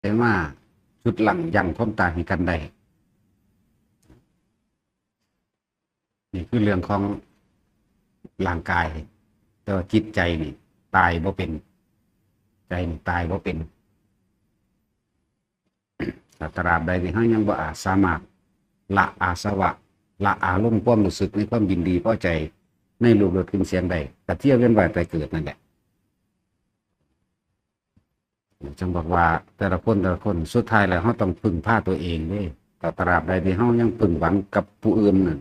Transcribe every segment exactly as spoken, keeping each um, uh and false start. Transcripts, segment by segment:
ได้มาชุดลังยังความตายให้กันได้ นี่คือเรื่องของร่างกาย แต่ว่าจิตใจนี่ตายบ่เป็น ใจนี่ตายบ่เป็น ถ้าตราบใดที่เฮายังบ่อาจสามารถละอาสวะ ละอารมณ์ความรู้สึกในความยินดีพอใจในรูปรสกลิ่นเสียงได้ ก็เที่ยวเวียนว่ายตายเกิดนั่นแหละ จั่งบอกว่าแต่ละคนแต่ละคนสุดท้ายแล้วเฮาต้องพึ่งพาตัวเองเด้ แต่ตราบใดที่เฮายังพึ่งหวังกับผู้อื่นนั่น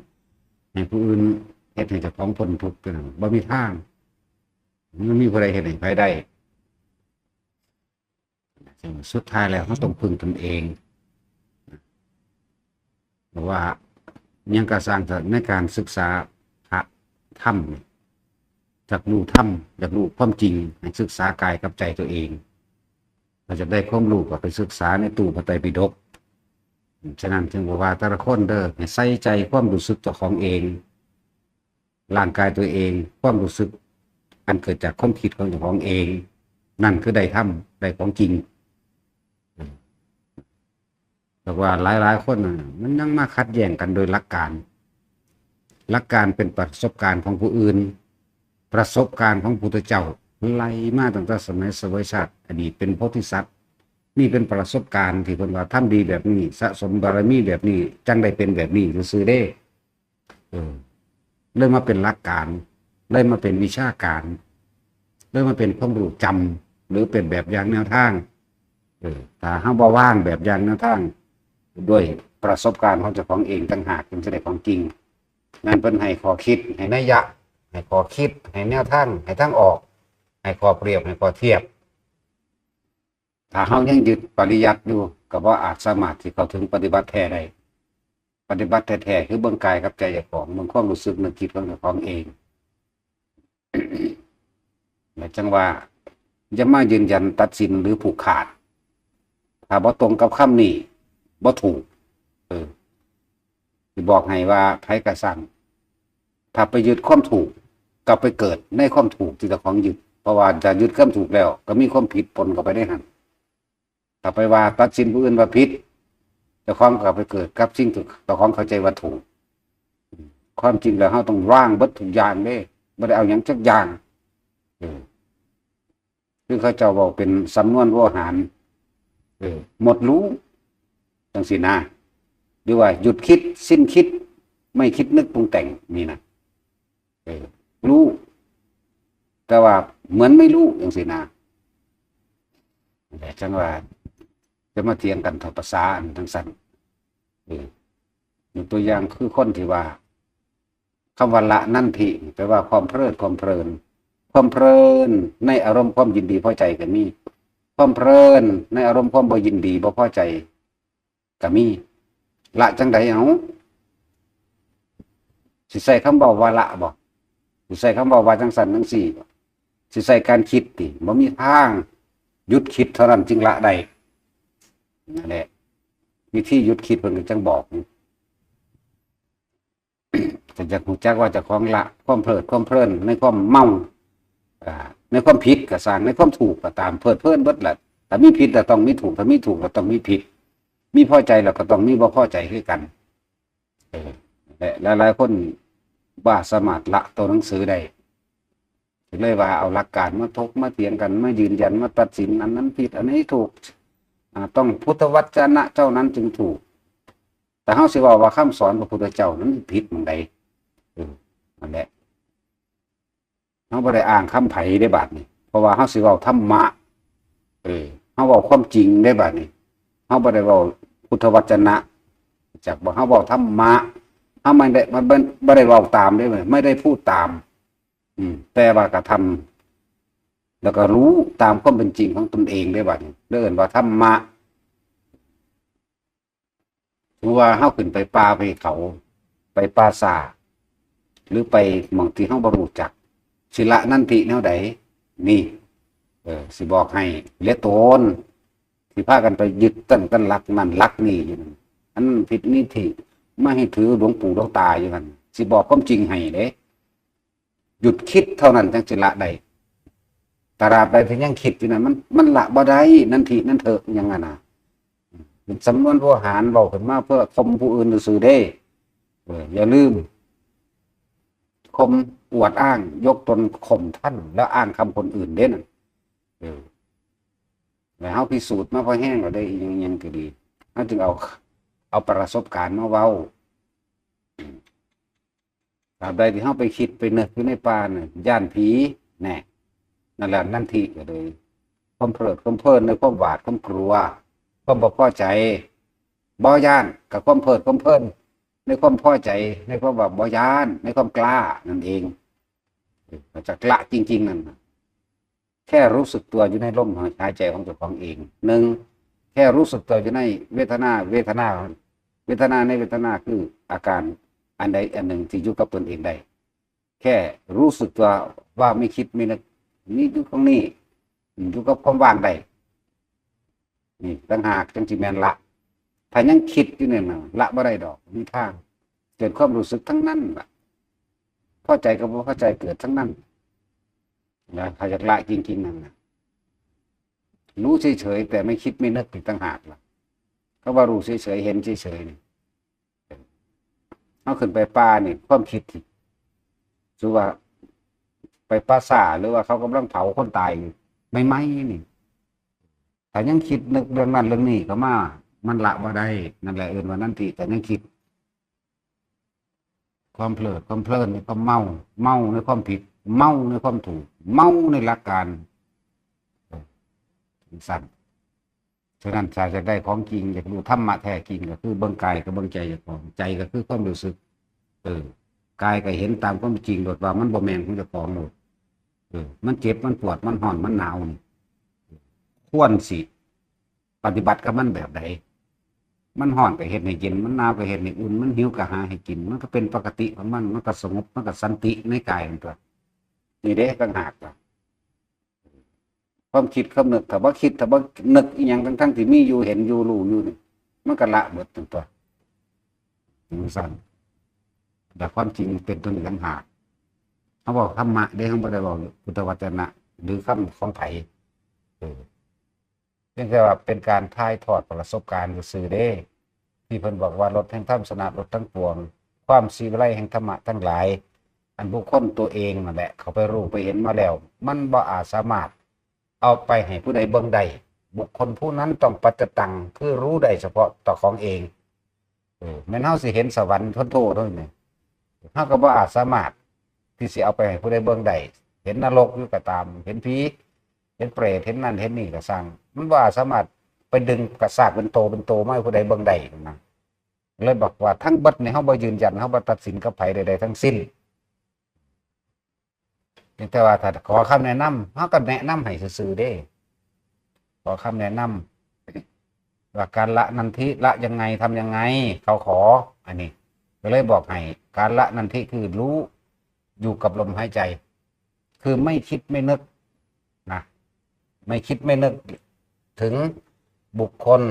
ให้ผู้อื่นเฮ็ดให้เจ้าของพ้นทุกข์นั่น บ่มีทาง มันมีผู้ใดเฮ็ดให้ไผได้ สุดท้ายแล้วเฮาต้องพึ่งตนเอง เพราะว่ายังกระสร้างในการศึกษาพระธรรม อยากรู้ธรรม อยากรู้ความจริง ให้ศึกษากายกับใจตัวเอง ถ้าจะได้ความรู้ก็ไปศึกษาในตู้พระไตรปิฎก ฉะนั้นจึงบอกว่าแต่ละคนเด้อ ให้ใส่ใจความรู้สึกเจ้าของเอง ร่างกายตัวเอง ความรู้สึกอันเกิดจากความคิดของเจ้าของเอง นั่นคือได้ธรรม ได้ของจริง แต่ว่าหลายๆคนน่ะ มันยังมาขัดแย้งกันโดยหลักการ หลักการเป็นประสบการณ์ของผู้อื่น ประสบการณ์ของพุทธเจ้า ไล่มาตั้งแต่สมัยเสวยชาติอดีตเป็นโพธิสัตว์ นี่เป็นประสบการณ์ที่เพิ่นว่าทำดีแบบนี้ สะสมบารมีแบบนี้ จั่งได้เป็นแบบนี้ซื่อๆเด้ เออ เลยมาเป็นหลักการ เลยมาเป็นวิชาการ เลยมาเป็นความรู้จำ หรือเป็นแบบอย่างแนวทาง เออ ถ้าเฮาบ่วางแบบอย่างแนวทาง ด้วยประสบการณ์ของเจ้าของเองต่างหาก จึงจะได้ของจริง นั่นเพิ่นให้ข้อคิด ให้นัยยะ ให้ข้อคิด ให้แนวทาง ให้ทางออก ให้ข้อเปรียบ ให้ข้อเทียบ ถ้าเฮายังยึดปริยัติอยู่ ก็บ่อาจสามารถที่เข้าถึงปฏิบัติแท้ได้ ปฏิบัติแท้ๆ คือเบิ่งกายกับใจเจ้าของ เบิ่งความรู้สึกนึกคิดของเจ้าของเอง แล้วจั่งว่า อย่ามายืนยันตัดสินหรือผูกขาด ถ้าบ่ตรงกับคำนี้ บ่ถูก เออ สิบอกให้ว่าไผกะซัง ถ้าไปยึดความถูก ก็ไปเกิดในความถูกที่เจ้าของยึด เพราะว่าถ้ายึดความถูกแล้ว ก็มีความผิดปนเข้าไปในหั้น ถ้าไปว่าตัดสินผู้อื่นว่าผิด เจ้าของก็ไปเกิดกับสิ่งที่เจ้าของเข้าใจว่าถูก ความจริงแล้วเฮาต้องวางเบิดทุกอย่างเด้ บ่ได้เอาหยังจักอย่าง เออ คือเขาเจ้าเว้าเป็นสำนวนโวหาร เออ หมดรู้ จั่งซี้นะ หรือว่าหยุดคิด สิ้นคิด ไม่คิดนึกปรุงแต่ง นี่นะ เออ รู้ แต่ว่าเหมือนไม่รู้ จั่งซี้นะ แต่จั่งว่า จะมาเถียงกันเท่าภาษาอันจั่งซั้น เออ ยกตัวอย่างคือคนที่ว่า คำว่าละนันทิ แปลว่าความเพลิดความเพลิน ความเพลินในอารมณ์ความยินดีพอใจก็มี ความเพลินในอารมณ์ความบ่ยินดีบ่พอใจก็มี ละจั่งใดเอา สิใส่คำเว้าว่าละบ่ สิใส่คำเว้าว่าจั่งซั้นจั่งซี้บ่ สิใส่การคิดติ บ่มีทาง หยุดคิดเท่านั้นจึงละได้ นั่นแหละ วิธีหยุดคิดเพิ่นก็จั่งบอกอยู่ แต่อยากรู้จักว่าเจ้าของละความเพลิดความเพลินในความเมา อ่า ในความผิดก็ซ่าง ในความถูกก็ตาม เพลิดเพลินเบิดแหละ ถ้ามีผิดก็ต้องมีถูก ถ้ามีถูกก็ต้องมีผิด มีพอใจแล้วก็ต้องมีบ่พอใจคือกัน เออ และหลายๆคนบ่สามารถละตัวหนังสือได้ ก็เลยว่าเอาหลักการมาถกมาเถียงกัน มายืนยัน มาตัดสิน อันนั้นผิด อันนี้ถูก อ่า ต้องพุทธวจนะเท่านั้นจึงถูก แต่เฮาสิเว้าว่าคำสอนพระพุทธเจ้านั้นผิดหม่องใด เออ นั่นแหละ เฮาบ่ได้อ้างคำไผเด้บาดนี้ เพราะว่าเฮาสิเว้าธรรมะ เออ เฮาเว้าความจริงเด้บาดนี้ เฮาบ่ได้เว้าพุทธวจนะ จักบ่ เฮาเว้าธรรมะ เฮาไม่ได้ บ่ บ่ บ่ได้เว้าตามเด้ ไม่ได้พูดตาม อืม แต่ว่ากระทำ แล้วก็รู้ตามความเป็นจริงของตนเองเด้บาดนี้ เรียกว่าธรรมะ สมมุติว่าเฮาขึ้นไปป่าไปเขา ไปป่าช้า หรือไปหม่องที่เฮาบ่รู้จัก สิละนันทิแนวใด นี่ เออ สิบอกให้ เหลือตน สิพากันไปยึดตั้งกันหลักนั่นหลักนี่อยู่นั่น อันผิดนิธิ มาให้ถือหลวงปู่หลวงตาอยู่นั่น สิบอกความจริงให้เด้ หยุดคิดเท่านั้นจั่งสิละได้ ตราบใดที่ยังคิดอยู่นั่น มัน มันละบ่ได้ นันทินันเถอะ หยังอะนะ เป็นสำนวนโวหารเว้าขึ้นมาเพื่อข่มผู้อื่นซื่อๆเด้ เออ อย่าลืม ข่ม อวดอ้าง ยกตนข่มท่าน แล้วอ้างคำคนอื่นเด้นั่น เออ แล้วเฮาพิสูจน์มาพอแฮงแล้วเด้ อีหยังๆก็ดี เฮาจึงเอา เอาประสบการณ์มาเว้า ตราบใดที่เฮาไปคิดไปนึกอยู่ในป่าน่ะ ย้านผี แน่ นั่นแหละ นันทิก็เลย ความเพลิดความเพลินในความหวาดความกลัว ความบ่พอใจ บ่ย้าน กับความเพลิดความเพลิน ในความพอใจ ในความว่าบ่ย้าน ในความกล้านั่นเอง เออ จากละจริงๆนั่นน่ะ แค่รู้สึกตัวอยู่ในลมหายใจของเจ้าของเอง หนึ่ง แค่รู้สึกตัวอยู่ในเวทนา เวทนา เวทนาในเวทนาคืออาการอันใดอันหนึ่งที่อยู่กับตนเองได้ แค่รู้สึกตัวว่าไม่คิดไม่นึก นี่อยู่ตรงนี้ อยู่กับความว่างได้ นี่ต่างหากจังสิแม่นละ ถ้ายังคิดอยู่เนี่ยนะ ละบ่ได้ดอก มีทาง เกิดความรู้สึกทั้งนั้นล่ะ พอใจกับบ่พอใจเกิดทั้งนั้น นะ ถ้าอยากละจริงๆนั่นนะ รู้เฉยๆ แต่ไม่คิดไม่นึกอีกต่างหากล่ะ เขาว่ารู้เฉยๆ เห็นเฉยๆ นี่ เอาขึ้นไปป่านี่ ความคิดที่ สมมุติว่า ไปป่าช้า หรือว่าเขากำลังเผาคนตายอยู่ ใหม่ๆ นี่ ถ้ายังคิดนึกเรื่องนั้นเรื่องนี้เข้ามา มันละบ่ได้ นั่นแหละเอิ้นว่านันทิ แต่ยังคิด ความเพลิดความเพลินในความเมา เมาในความผิด เมาในความถูก เมาในหลักการ เออ จังซั่น ฉะนั้นถ้าอยากได้ของจริง อยากรู้ธรรมะแท้จริง ก็คือเบิ่งกายกับเบิ่งใจเจ้าของ ใจก็คือความรู้สึก เออ กายก็เห็นตามความจริงโลดว่ามันบ่แม่นของเจ้าของโลด เออ มันเจ็บ มันปวด มันร้อน มันหนาวนี่ ควรสิปฏิบัติกับมันแบบใด มันร้อนก็เฮ็ดให้เย็น มันหนาวก็เฮ็ดให้อุ่น มันหิวก็หาให้กิน มันก็เป็นปกติของมัน มันก็สงบ มันก็สันติในกายมันตัว นี่เด้ต่างหากล่ะ ความคิดความนึก ถ้าบ่คิด ถ้าบ่นึกอีหยังทั้งๆที่มีอยู่ เห็นอยู่ รู้อยู่นี่ มันก็ละเบิดทั้งตัว จังซั่น แต่ความจริงเป็นตัวนี้ต่างหาก เฮาเว้าธรรมะเด้ เฮาบ่ได้เว้าพุทธวจนะ หรือคำของไผ เออ เพียงแต่ว่าเป็นการถ่ายทอดประสบการณ์ซื่อๆเด้ ที่เพิ่นบอกว่ารถแห่งธรรมชนะรถทั้งปวง ความศรีวิไลแห่งธรรมะทั้งหลาย อันบุคคลตัวเองนั่นแหละ เขาไปรู้ไปเห็นมาแล้ว มันบ่อาจสามารถเอาไปให้ผู้ใดเบิ่งได้ บุคคลผู้นั้นต้องปัจจตัง คือรู้ได้เฉพาะตัวของเอง เออ แม่นเฮาสิเห็นสวรรค์ทนโทษเท่านั้น เฮาก็บ่อาจสามารถที่สิเอาไปให้ผู้ใดเบิ่งได้ เห็นนรกอยู่ก็ตาม เห็นผี เห็นเปรต เห็นนั่นเห็นนี่ก็ซ่าง มันบ่อาจสามารถไปดึงกระซากเป็นโตเป็นโตมาให้ผู้ใดเบิ่งได้นะ เลยบอกว่าทั้งเบิดนี่เฮาบ่ยืนยัน เฮาบ่ตัดสินกับไผใดๆทั้งสิ้น แต่ว่าถ้าขอคำแนะนำ เฮาก็แนะนำให้ซื่อๆเด้ ขอคำแนะนำ ว่าการละนันทิละยังไง ทำยังไง เขาขอ อันนี้ ก็เลยบอกให้ การละนันทิคือรู้อยู่กับลมหายใจ คือไม่คิดไม่นึกนะ ไม่คิดไม่นึกถึงบุคคล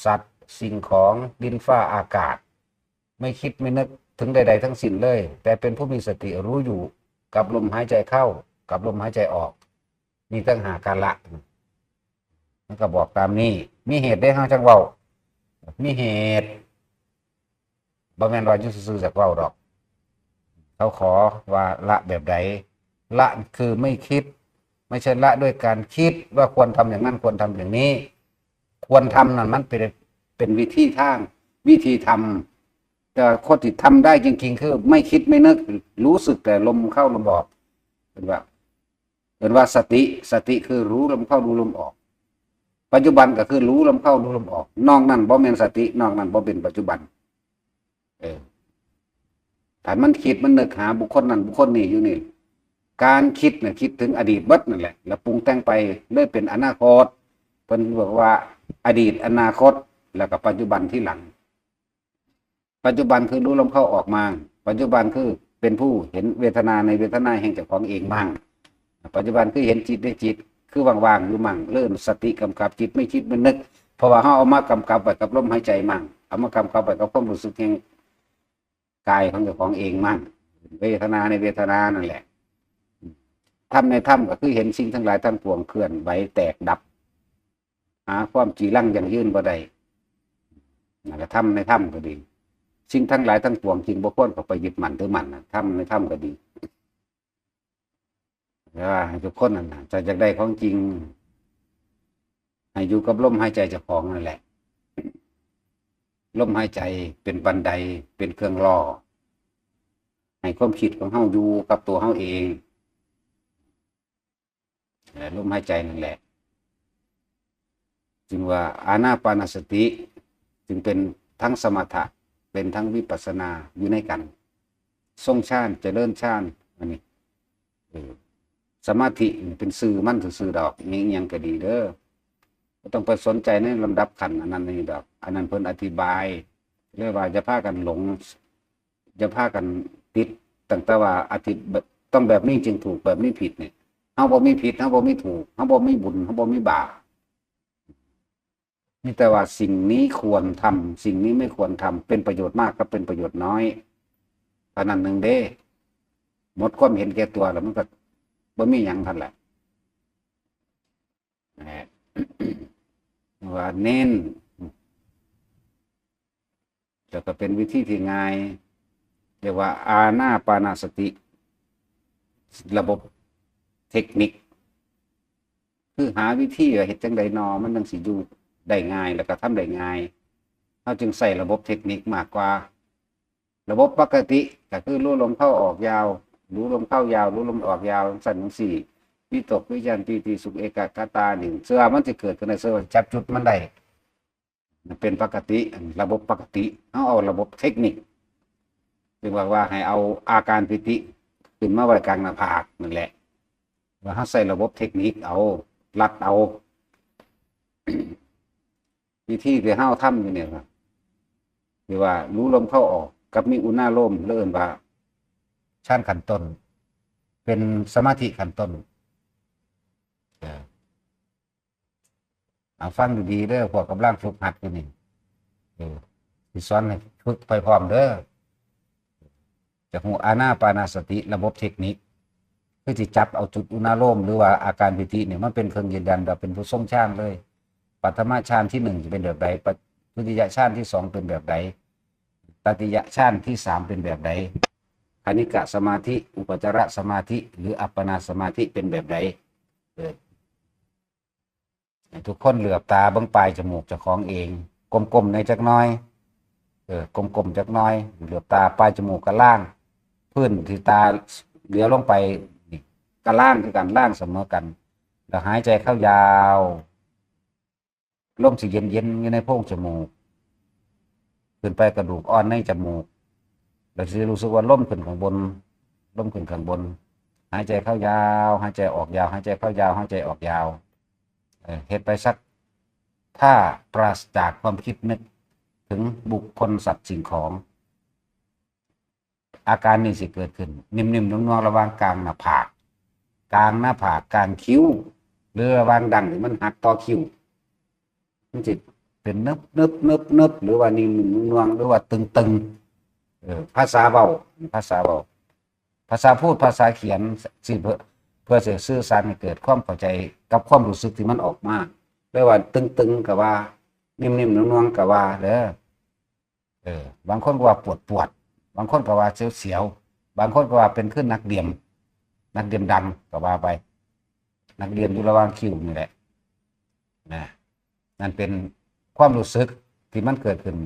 สัตว์ สิ่งของ ดินฟ้าอากาศ ไม่คิดไม่นึกถึงใดๆทั้งสิ้นเลย แต่เป็นผู้มีสติรู้อยู่กับลมหายใจเข้า กับลมหายใจออก นี่ต่างหากการละ มันก็บอกตามนี้ มีเหตุได้เฮาจังเว้า มีเหตุ บ่แม่นว่าอยู่ซื่อๆจักเว้าดอก เขาขอว่าละแบบใด ละคือไม่คิด ไม่ใช่ละด้วยการคิดว่าควรทำอย่างนั้น ควรทำอย่างนี้ ควรทำนั่นมันเป็น เป็นวิธีทาง วิธีทำ แต่คนที่ทำได้จริงๆคือไม่คิดไม่นึก รู้สึกแต่ลมเข้าลมออก เป็นว่า เป็นว่าสติ สติคือรู้ลมเข้ารู้ลมออก ปัจจุบันก็คือรู้ลมเข้ารู้ลมออก นอกนั้นบ่แม่นสติ นอกนั้นบ่เป็นปัจจุบัน เออ ถ้ามันคิดมันนึกหาบุคคลนั้นบุคคลนี้อยู่นี่ การคิดน่ะคิดถึงอดีตเบิดนั่นแหละ แล้วปรุงแต่งไปเลยเป็นอนาคต เพิ่นบอกว่าอดีต อนาคต แล้วก็ปัจจุบันทีหลัง ปัจจุบันคือรู้ลมเข้าออกมา ปัจจุบันคือเป็นผู้เห็นเวทนาในเวทนาแห่งเจ้าของเองมั่ง ปัจจุบันคือเห็นจิตในจิต คือว่างๆอยู่มั่ง เริ่มสติกำกับจิต ไม่คิดไม่นึก เพราะว่าเฮาเอามากำกับไว้กับลมหายใจมั่ง เอามากำกับไว้กับความรู้สึกแห่งกายของเจ้าของเองมั่ง เวทนาในเวทนานั่นแหละ ธรรมในธรรมก็คือเห็นสิ่งทั้งหลายทั้งปวงเคลื่อนไหวแตกดับ หาความจีรังยั่งยืนบ่ได้ นั่นแหละ ธรรมในธรรมก็ดี สิ่งทั้งหลายทั้งปวงจึงบ่ควรเข้าไปยึดมั่นถือมั่นนะ ธรรมในธรรมก็ดี แต่ว่าให้ทุกคนนั่นน่ะ จะอยากได้ของจริง ให้อยู่กับลมหายใจเจ้าของนั่นแหละ ลมหายใจเป็นบันได เป็นเครื่องล่อ ให้ความคิดของเฮาอยู่กับตัวเฮาเอง เอ่อ ลมหายใจนั่นแหละ จึงว่าอานาปานสติ จึงเป็นทั้งสมถะ เป็นทั้งวิปัสสนาอยู่ในกัน ทรงฌาน เจริญฌาน อันนี้ เออ สมาธินี่เป็นชื่อมันซื่อๆดอก นี่อิหยังก็ดีเด้อ บ่ต้องไปสนใจในลำดับขั้นอันนั้นนี่ดอก อันนั้นเพิ่นอธิบาย เรียกว่าอย่าพากันหลง อย่าพากันติด ตั้งแต่ว่าอธิบ- ต้องแบบนี้จึงถูก แบบนี้ผิดเนี่ย เฮาบ่มีผิด เฮาบ่มีถูก เฮาบ่มีบุญ เฮาบ่มีบาป มีแต่ว่าสิ่งนี้ควรทำ สิ่งนี้ไม่ควรทำ เป็นประโยชน์มากกับเป็นประโยชน์น้อย เท่านั้นหนึ่งเด้ หมดความเห็นแก่ตัวแล้วมันก็บ่มีหยังทันแหละ นะฮะ ว่าเน้น แล้วก็เป็นวิธีที่ง่าย เรียกว่าอานาปานสติ ระบบเทคนิค คือหาวิธีว่าเฮ็ดจั่งใดนอ มันจั่งสิอยู่ได้ง่าย แล้วก็ทำได้ง่าย เฮาจึงใช้ระบบเทคนิคมากกว่า ระบบปกติก็คือรู้ลมเข้าออกยาว รู้ลมเข้ายาว รู้ลมออกยาว จั่งซั้นจั่งซี้ วิตก วิจาร ปีติ สุข เอกัคคตานี่ เชื่อมันสิเกิดขึ้นได้ เชื่อว่าจับจุดมันได้ มันเป็นปกติ อันระบบปกติ เฮาเอาระบบเทคนิค เรียกว่า ว่าให้เอาอาการปีติขึ้นมาไว้กลางหน้าผากนั่นแหละ ว่าเฮาใช้ระบบเทคนิคเอา ลัดเอา วิธีที่เฮาทำอยู่เนี่ยครับ ที่ว่ารู้ลมเข้าออก กับมีอุณาโลม หรือเอิ้นว่าฌานขั้นต้น เป็นสมาธิขั้นต้น เออ เอาฟังดีๆเด้อ พวกกำลังฝึกหัดอยู่นี่ เออ สิสอนให้ฝึกไปพร้อมเด้อ จะฮู้อานาปานสติ ระบบเทคนิค คือสิจับเอาจุดอุณาโลม หรือว่าอาการปีติเนี่ย มันเป็นเครื่องยืนยันว่าเป็นผู้ทรงฌานเลย ปฐมฌานที่หนึ่งจะเป็นแบบใด ป- ทุติยฌานที่สองเป็นแบบใด ตติยฌานที่สามเป็นแบบใด คณิกะสมาธิ อุปจารสมาธิ หรืออัปปนาสมาธิเป็นแบบใด เออ ให้ทุกคนเหลือบตาเบิ่งปลายจมูกเจ้าของเอง กลมๆในจักหน่อย เออ กลมๆจักหน่อย เหลือบตา ปลายจมูกกับล่าง พื้นที่ตาเหลียวลงไปนี่กับล่างคือกัน ล่างเสมอกัน แล้วหายใจเข้ายาว ลมสิเย็นๆอยู่ในโพรงจมูก ขึ้นไปกระดูกอ่อนในจมูก แล้วสิรู้สึกว่าลมขึ้นข้างบน ลมขึ้นข้างบน หายใจเข้ายาว หายใจออกยาว หายใจเข้ายาว หายใจออกยาว เอ่อ เฮ็ดไปสัก ถ้าปราศจากความคิดนึกถึงบุคคลสัตว์สิ่งของ อาการนี้สิเกิดขึ้น นิ่มๆนวลๆระหว่างกลางหน้าผาก กลางหน้าผาก กลางคิ้ว หรือระหว่างดั้งที่มันหักต่อคิ้ว มันสิเป็นเนิบๆเนิบๆหรือว่านิ่มๆนวลๆหรือว่าตึงๆ เออ ภาษาเว้า ภาษาเว้า ภาษาพูด ภาษาเขียน สิเพื่อ เพื่อสิสื่อสารให้เกิดความเข้าใจกับความรู้สึกที่มันออกมา เรียกว่าตึงๆก็ว่า นิ่มๆนวลๆก็ว่าเด้อ เออ บางคนก็ว่าปวดๆ บางคนก็ว่าเสียวๆ บางคนก็ว่าเป็นคือหนักเดี่ยม หนักเดี่ยมดังก็ว่าไป หนักเดี่ยมอยู่ระหว่างคิ้วนี่แหละ นะ นั่นเป็นความรู้สึกที่มันเกิดขึ้น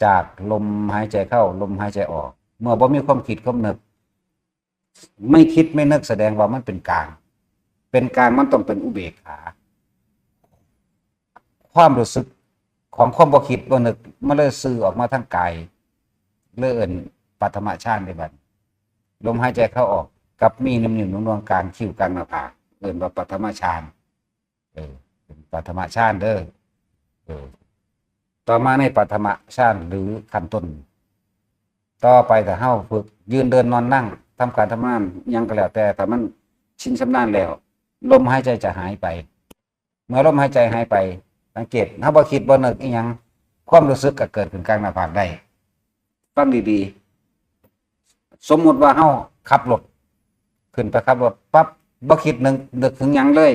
จากลมหายใจเข้า ลมหายใจออก เมื่อบ่มีความคิดความนึก ไม่คิดไม่นึกแสดงว่ามันเป็นกลาง เป็นกลางมันต้องเป็นอุเบกขา ความรู้สึกของความบ่คิดบ่นึก มันเลยสื่อออกมาทางกาย เลยเอิ้นปฐมฌานเด้บัด ลมหายใจเข้าออก กับมีนิ่มๆนวลๆกลางคิ้วกลางหน้าผาก เอิ้นว่าปฐมฌาน เออ เป็นปฐมฌานเด้อ เออ ต่อมาในปฐมฌานหรือขั้นต้น ต่อไปถ้าเฮาฝึกยืนเดินนอนนั่ง ทำการทำงานหยังก็แล้วแต่ ถ้ามันชินชำนาญแล้ว ลมหายใจจะหายไป เมื่อลมหายใจหายไป สังเกต เฮาบ่คิดบ่นึกอีหยัง ความรู้สึกก็เกิดขึ้นกลางหน้าผากได้ ฟังดีๆ สมมุติว่าเฮาขับรถ ขึ้นไปขับรถปั๊บ บ่คิดนึก นึกถึงหยังเลย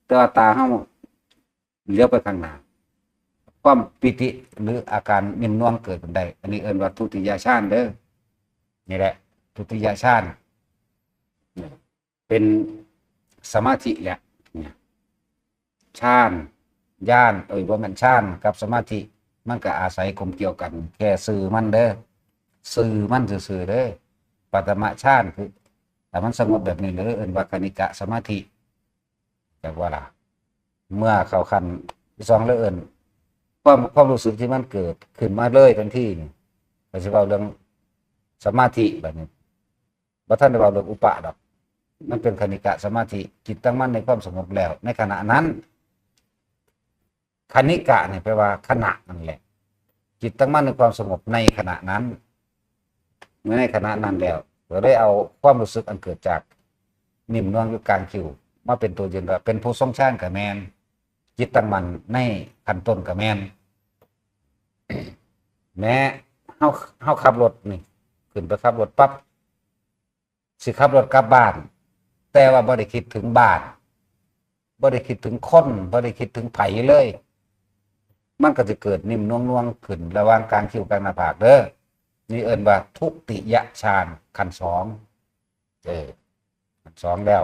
แต่ว่าตาเฮาเหลียวไปข้างหน้า ความปีติหรืออาการนิ่มนวลเกิดขึ้นได้ อันนี้เอิ้นว่าทุติยฌานเด้อ นี่แหละ ทุติยฌาน เป็นสมาธิแหละ เนี่ย ฌาน ญาณ เอ้ย บ่แม่นฌานกับสมาธิ มันก็อาศัยกลมเกลียวกัน แค่ชื่อมันเด้อ ชื่อมันซื่อๆเด้อ ปฐมฌานคือ แต่มันสงบแบบนี้เลย เอิ้นว่าคณิกะสมาธิ จักว่าล่ะ เมื่อเข้าขั้นที่สองแล้วเอิ้น ความ ความรู้สึกที่มันเกิดขึ้นมาเลยทันทีนี่ ก็สิเว้าเรื่องสมาธิบัดนี้ บ่ทันได้เว้าเรื่องอุปะดอก มันเป็นคณิกะสมาธิ จิตตั้งมั่นในความสงบแล้ว ในขณะนั้น คณิกะเนี่ยแปลว่าขณะนั่นแหละ จิตตั้งมั่นในความสงบในขณะนั้น เมื่อในขณะนั้นแล้ว ก็ได้เอาความรู้สึกอันเกิดจากนิ่มนวลอยู่กลางคิ้ว มาเป็นตัวยืนว่าเป็นผู้ทรงฌานก็แม่น จิตตั้งมั่นในขั้นต้นก็แม่น แม้เฮา เฮาขับรถนี่ ขึ้นไปขับรถปั๊บ สิขับรถกลับบ้าน แต่ว่าบ่ได้คิดถึงบ้าน บ่ได้คิดถึงคน บ่ได้คิดถึงไผเลย มันก็จะเกิดนิ่มนวลๆขึ้นระหว่างกลางคิ้วกลางหน้าผากเด้อ นี่เอิ้นว่าทุติยฌานขั้นสอง เออ ขั้นสองแล้ว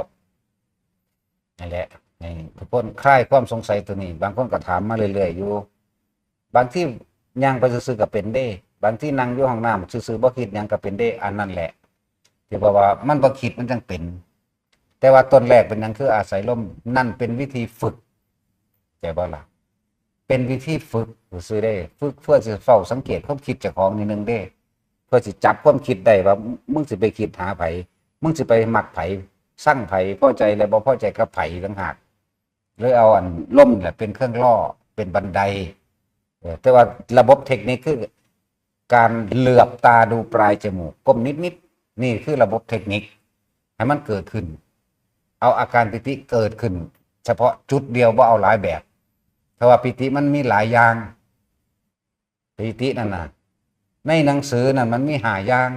นั่นแหละ ให้ทุกคนคลายความสงสัยตัวนี้ บางคนก็ถามมาเรื่อยๆอยู่ บางทีย่างไปซื่อๆก็เป็นเด้ บางทีนั่งอยู่ห้องน้ำซื่อๆบ่คิดหยังก็เป็นเด้ อันนั้นแหละ ที่บอกว่ามันบ่คิดมันจั่งเป็น แต่ว่าต้นแรกเป็นหยังคืออาศัยลม นั่นเป็นวิธีฝึก เข้าใจบ่ล่ะ เป็นวิธีฝึกซื่อๆเด้ ฝึกเพื่อสิเฝ้าสังเกตความคิดเจ้าของนิดนึงเด้ เพื่อสิจับความคิดได้ว่ามึงสิไปคิดหาไผ มึงสิไปมักไผ ซังไผ พอใจและบ่พอใจกับไผต่างหาก หรือเอาอันลมนี่แหละเป็นเครื่องล่อ เป็นบันได เออ แต่ว่าระบบเทคนิคคือการเหลือบตาดูปลายจมูก ก้มนิดๆ นี่คือระบบเทคนิค ให้มันเกิดขึ้น เอาอาการปีติเกิดขึ้น เฉพาะจุดเดียว บ่เอาหลายแบบ เพราะว่าปีติมันมีหลายอย่าง ปีตินั่นน่ะ ในหนังสือนั่นมันมีห้าอย่าง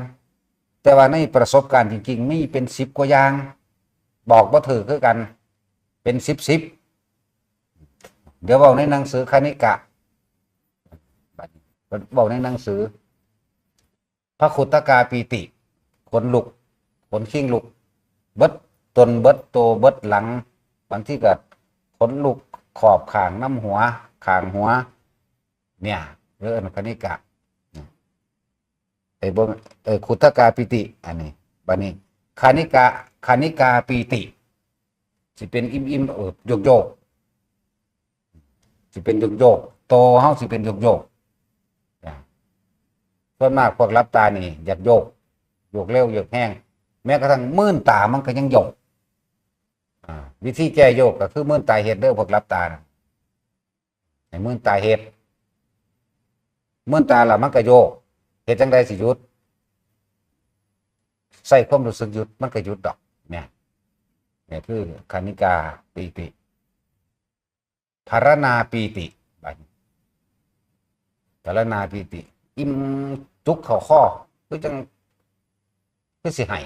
แต่ว่าในประสบการณ์จริงๆ มีเป็นสิบกว่าอย่าง บอกบ่ถืกคือกัน เป็นสิบสิบ เดี๋ยวเว้าในหนังสือคณิกะ บัดนี้เว้าในหนังสือ พระขุตกาปีติ ขนลุก ขนคิงลุก เบิดตน เบิดโต เบิดหลัง บางทีก็ขนลุกขอบข้างนำหัว ข้างหัว เนี่ย เอิ้นคณิกะ ไอ้เบิ่ง เอ่อ ขุตกาปีติ อันนี้ บัดนี้ คณิกะ คณิกาปีติ สิเป็นอิ่มๆ เออ โยกๆ สิเป็นโยกๆ โตเฮาสิเป็นโยกๆ อ่า ส่วนมากพวกหลับตานี่อยากโยก โยกเร็ว โยกแฮง แม้กระทั่งมืนตามันก็ยังโยก อ่า วิธีแก้โยกก็คือมืนตาเฮ็ดเด้อ พวกหลับตาน่ะ ให้มืนตาเฮ็ด มืนตาแล้วมันก็โยก เฮ็ดจั่งใดสิหยุด ใส่ความรู้สึกหยุด มันก็หยุดดอก เนี่ย เนี่ยคือคณิกาปีติ ฐารณาปีติ บัดนี้ ฐารณาปีติ อิ่มจุกเข้าคอ คือจั่ง คือสิไห้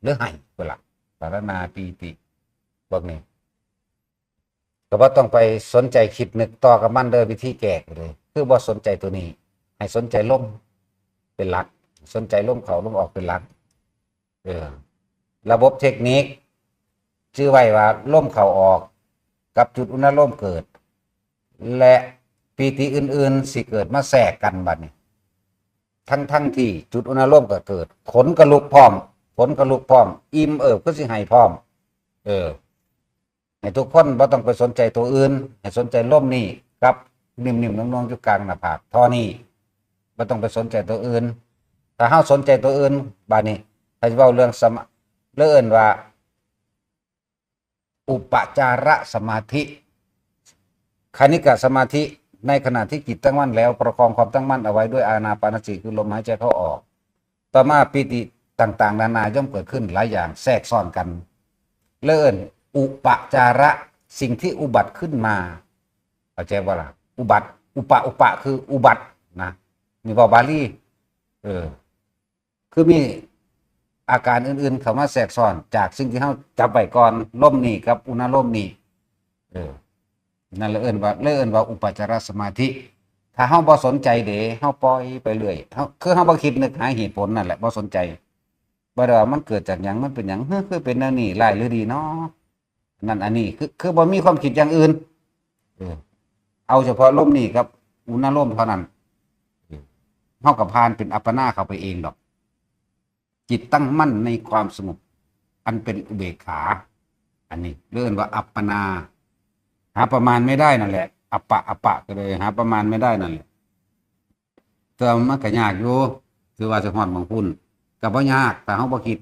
หรือไห้ เวลา ฐารณาปีติ พวกนี้ ก็บ่ต้องไปสนใจคิดนึกต่อกับมันเด้อ วิธีแก้ก็เลย คือบ่สนใจตัวนี้ ให้สนใจลมเป็นหลัก สนใจลมเข้าลมออกเป็นหลัก เออ ระบบเทคนิค ชื่อไว้ว่าลมเข้าออก กับจุดอุณาโลมเกิด และปีติอื่นๆ สิเกิดมาแทรกกันบัดนี้ ทั้งๆ ที่จุดอุณาโลมก็เกิด ขนก็ลุกพร้อม ขนก็ลุกพร้อม อิ่มเอิบก็สิไห้พร้อม เออ ให้ทุกคนบ่ต้องไปสนใจตัวอื่น ให้สนใจลมนี่กับนิ่มๆ นวลๆ อยู่กลางหน้าผาก เท่านี้ บ่ต้องไปสนใจตัวอื่น ถ้าเฮาสนใจตัวอื่น บาดนี้ ถ้าสิเว้าเรื่องสมา เรื่องเอิ้นว่า อุปจารสมาธิ คณิกะสมาธิ ในขณะที่จิตตั้งมั่นแล้ว ประคองความตั้งมั่นเอาไว้ด้วยอานาปานสติ คือลมหายใจเข้าออก ต่อมาปีติต่างๆ นานาย่อมเกิดขึ้นหลายอย่างแทรกซ้อนกัน เรื่องเอิ้นอุปจาระ สิ่งที่อุบัติขึ้นมา เข้าใจบ่ล่ะ อุบัติ อุปะ อุปะ คืออุบัตินะ นี่เว้าบาลี เออ คือมีอาการอื่นๆ เข้ามาแทรกซ้อน จากสิ่งที่เฮาจับไว้ก่อน ลมนี่กับอุณาโลมนี่ เออ นั่นเลยเอิ้นว่า เลยเอิ้นว่าอุปจารสมาธิ ถ้าเฮาบ่สนใจเด้ เฮาปล่อยไปเรื่อย เฮา คือเฮาบ่คิดนึกหาเหตุผลนั่นแหละ บ่สนใจ บ่ได้ว่ามันเกิดจากหยัง มันเป็นหยัง เฮ้อ คือเป็นแนวนี้ ร้ายหรือดีเนาะ นั่นอันนี้ คือ คือบ่มีความคิดอย่างอื่น เออ เอาเฉพาะลมนี่กับอุณาโลมเท่านั้น เออ เฮาก็ผ่านเป็นอัปปนาเข้าไปเองดอก จิตตั้งมั่นในความสงบ อันเป็นอุเบกขา อันนี้เรียกว่าอัปปนา หาประมาณไม่ได้นั่นแหละ อัปปะ อัปปะ ก็เลยหาประมาณไม่ได้นั่นแหละ แต่มันก็ยากอยู่ คือว่าสิฮอดหม่องพุ้น ก็บ่ยาก ถ้าเฮาบ่คิด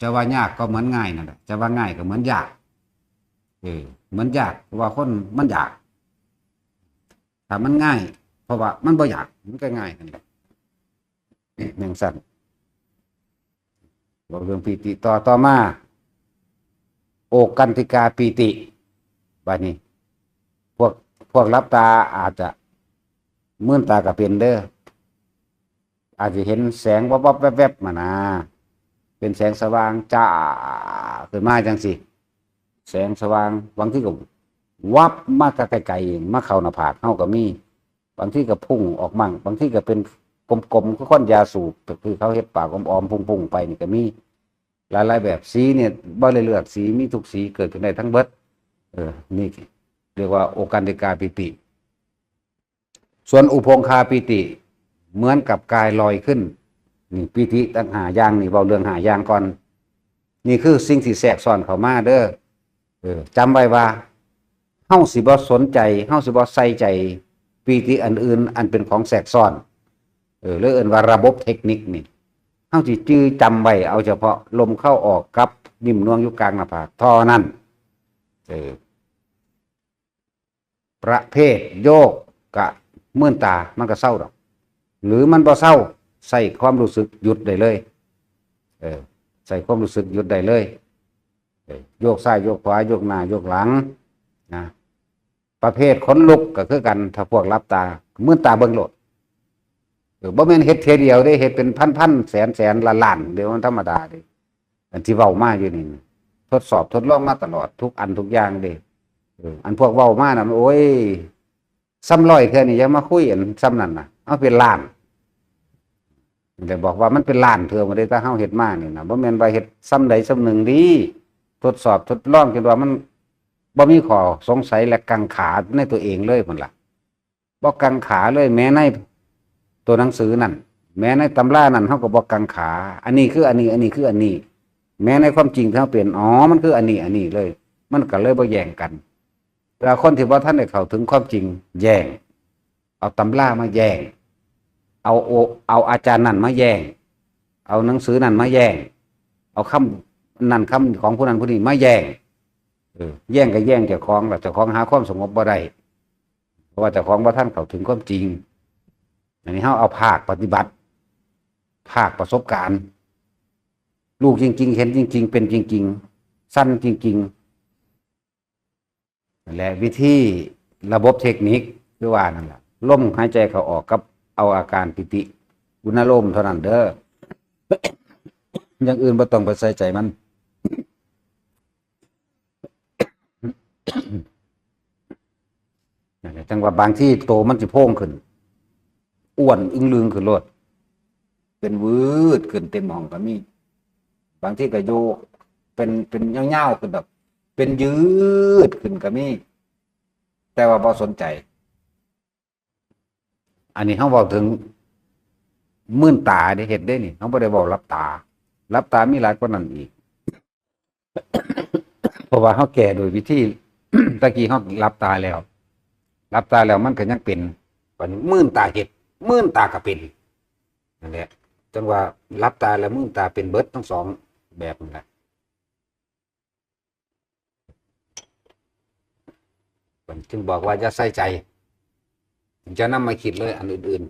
จะว่ายากก็เหมือนง่ายนั่นแหละ จะว่าง่ายก็เหมือนยาก เออ เหมือนยาก เพราะว่าคนมันอยาก ถ้ามันง่าย เพราะว่ามันบ่อยาก มันก็ง่ายนั่นแหละ จั่งซั้น เว้าเรื่องปีติต่อ ต่อมา โอกันติกาปีติ บัดนี้ พวก พวกหลับตาอาจจะ มืนตาก็เป็นเด้อ อาจจะเห็นแสงวับๆ แวบๆ มานะ เป็นแสงสว่างจ้าขึ้นมาจั่งซี้ แสงสว่าง บางทีก็วับมาไกลๆ มาเข้าหน้าผากเฮาก็มี บางทีก็พุ่งออกมั่ง บางทีก็เป็นกลมๆ คือควันยาสูบ ก็คือเขาเฮ็ดปากอ้อมๆ พุ่งๆ ไปนี่ก็มี หลายๆ แบบ สีเนี่ยบ่ได้เลือกสี มีทุกสี เกิดขึ้นได้ทั้งเบิด เออ นี่เรียกว่าโอกันติกาปีติ ส่วนอุพงคาปีติ เหมือนกับกายลอยขึ้น นี่ปีติตั้งห้าอย่าง นี่เว้าเรื่องห้าอย่างก่อน นี่คือสิ่งที่แทรกซ้อนเข้ามาเด้อ เออ จำไว้ว่า เฮาสิบ่สนใจ เฮาสิบ่ใส่ใจ ปีติอันอื่น อันเป็นของแทรกซ้อน เออ หรือเอิ้นว่าระบบเทคนิคนี่ เฮาสิจื่อจำไว้ เอาเฉพาะลมเข้าออกกับนิ่มนวลอยู่กลางหน้าผากเท่านั้น เออ ประเภทโยกกะมืนตา มันก็เซาดอก หรือมันบ่เซา ใส่ความรู้สึกหยุดได้เลย เออ ใส่ความรู้สึกหยุดได้เลย เออ โยกซ้ายโยกขวา โยกหน้าโยกหลัง นะ ประเภทขนลุกก็คือกัน ถ้าพวกหลับตา มืนตาเบิ่งโลด เออ บ่แม่นเฮ็ดเทื่อเดียวเด้ เฮ็ดเป็นพันๆ แสนๆ ล้านๆ เดี๋ยวมันธรรมดาเด้ อันที่เว้ามาอยู่นี่ ทดสอบทดลองมาตลอด ทุกอันทุกอย่างเด้ เออ อันพวกเว้ามาน่ะ โอ้ย ซ้ำร้อยเทื่อนี่อย่ามาคุยอันซ้ำนั่นน่ะ เอาเป็นล้าน แต่บอกว่ามันเป็นล้านเทื่อบ่ได้ ถ้าเฮาเฮ็ดมานี่นะ บ่แม่นว่าเฮ็ดซ้ำใดซ้ำหนึ่งเด้ ทดสอบทดลองจนว่ามันบ่มีข้อสงสัยและกังขาในตัวเองเลยพุ้นล่ะ บ่กังขาเลย แม้ในตัวหนังสือนั่น แม้ในตำรานั่น เฮาก็บ่กังขา อันนี้คืออันนี้ อันนี้คืออันนี้ แม้ในความจริงที่เฮาเป็น อ๋อ มันคืออันนี้ อันนี้เลย มันก็เลยบ่แย่งกัน แต่คนที่บ่ทันได้เข้าถึงความจริง แย่ง เอาตำรามาแย่ง เอาโอ เอาอาจารย์นั่นมาแย่ง เอาหนังสือนั่นมาแย่ง เอาคำนั่นคำของผู้นั้นผู้นี้มาแย่ง เออ แย่งก็แย่งเจ้าของล่ะ เจ้าของหาความสงบบ่ได้ เพราะว่าเจ้าของบ่ทันเข้าถึงความจริง อันนี้เฮาเอาภาคปฏิบัติ ภาคประสบการณ์ รู้จริงๆ เห็นจริงๆ เป็นจริงๆ สั่นจริงๆ และวิธีระบบเทคนิคคือว่านั่นล่ะ ลมหายใจเข้าออกกับเอาอาการปีติ อุณาโลมเท่านั้นเด้อ อย่างอื่นบ่ต้องไปใส่ใจมัน นั่นแหละ จั่งว่าบางทีโตมันสิโพงขึ้น อ้วนอึ้งลึงขึ้นโลด เป็นวืดขึ้นเต็มห้องก็มี บางทีก็โยก เป็น เป็นยาวๆ ขึ้นแบบ เป็นยืดขึ้นก็มี แต่ว่าบ่สนใจ อันนี้เฮาเว้าถึงมืนตาเด้ เฮ็ดเด้นี่ เฮาบ่ได้เว้าหลับตา หลับตามีหลายกว่านั้นอีก เพราะว่าเฮาแก้โดยวิธี ตะกี้เฮาหลับตาแล้ว หลับตาแล้วมันก็ยังเป็น บัดนี้มืนตาเฮ็ด มืนตาก็เป็น นั่นแหละ จั่งว่าหลับตาแล้วมืนตาเป็นเบิดทั้งสองแบบนั่นแหละ มันจึงบอกว่าอย่าใส่ใจ อย่านำมาคิดเลยอันอื่น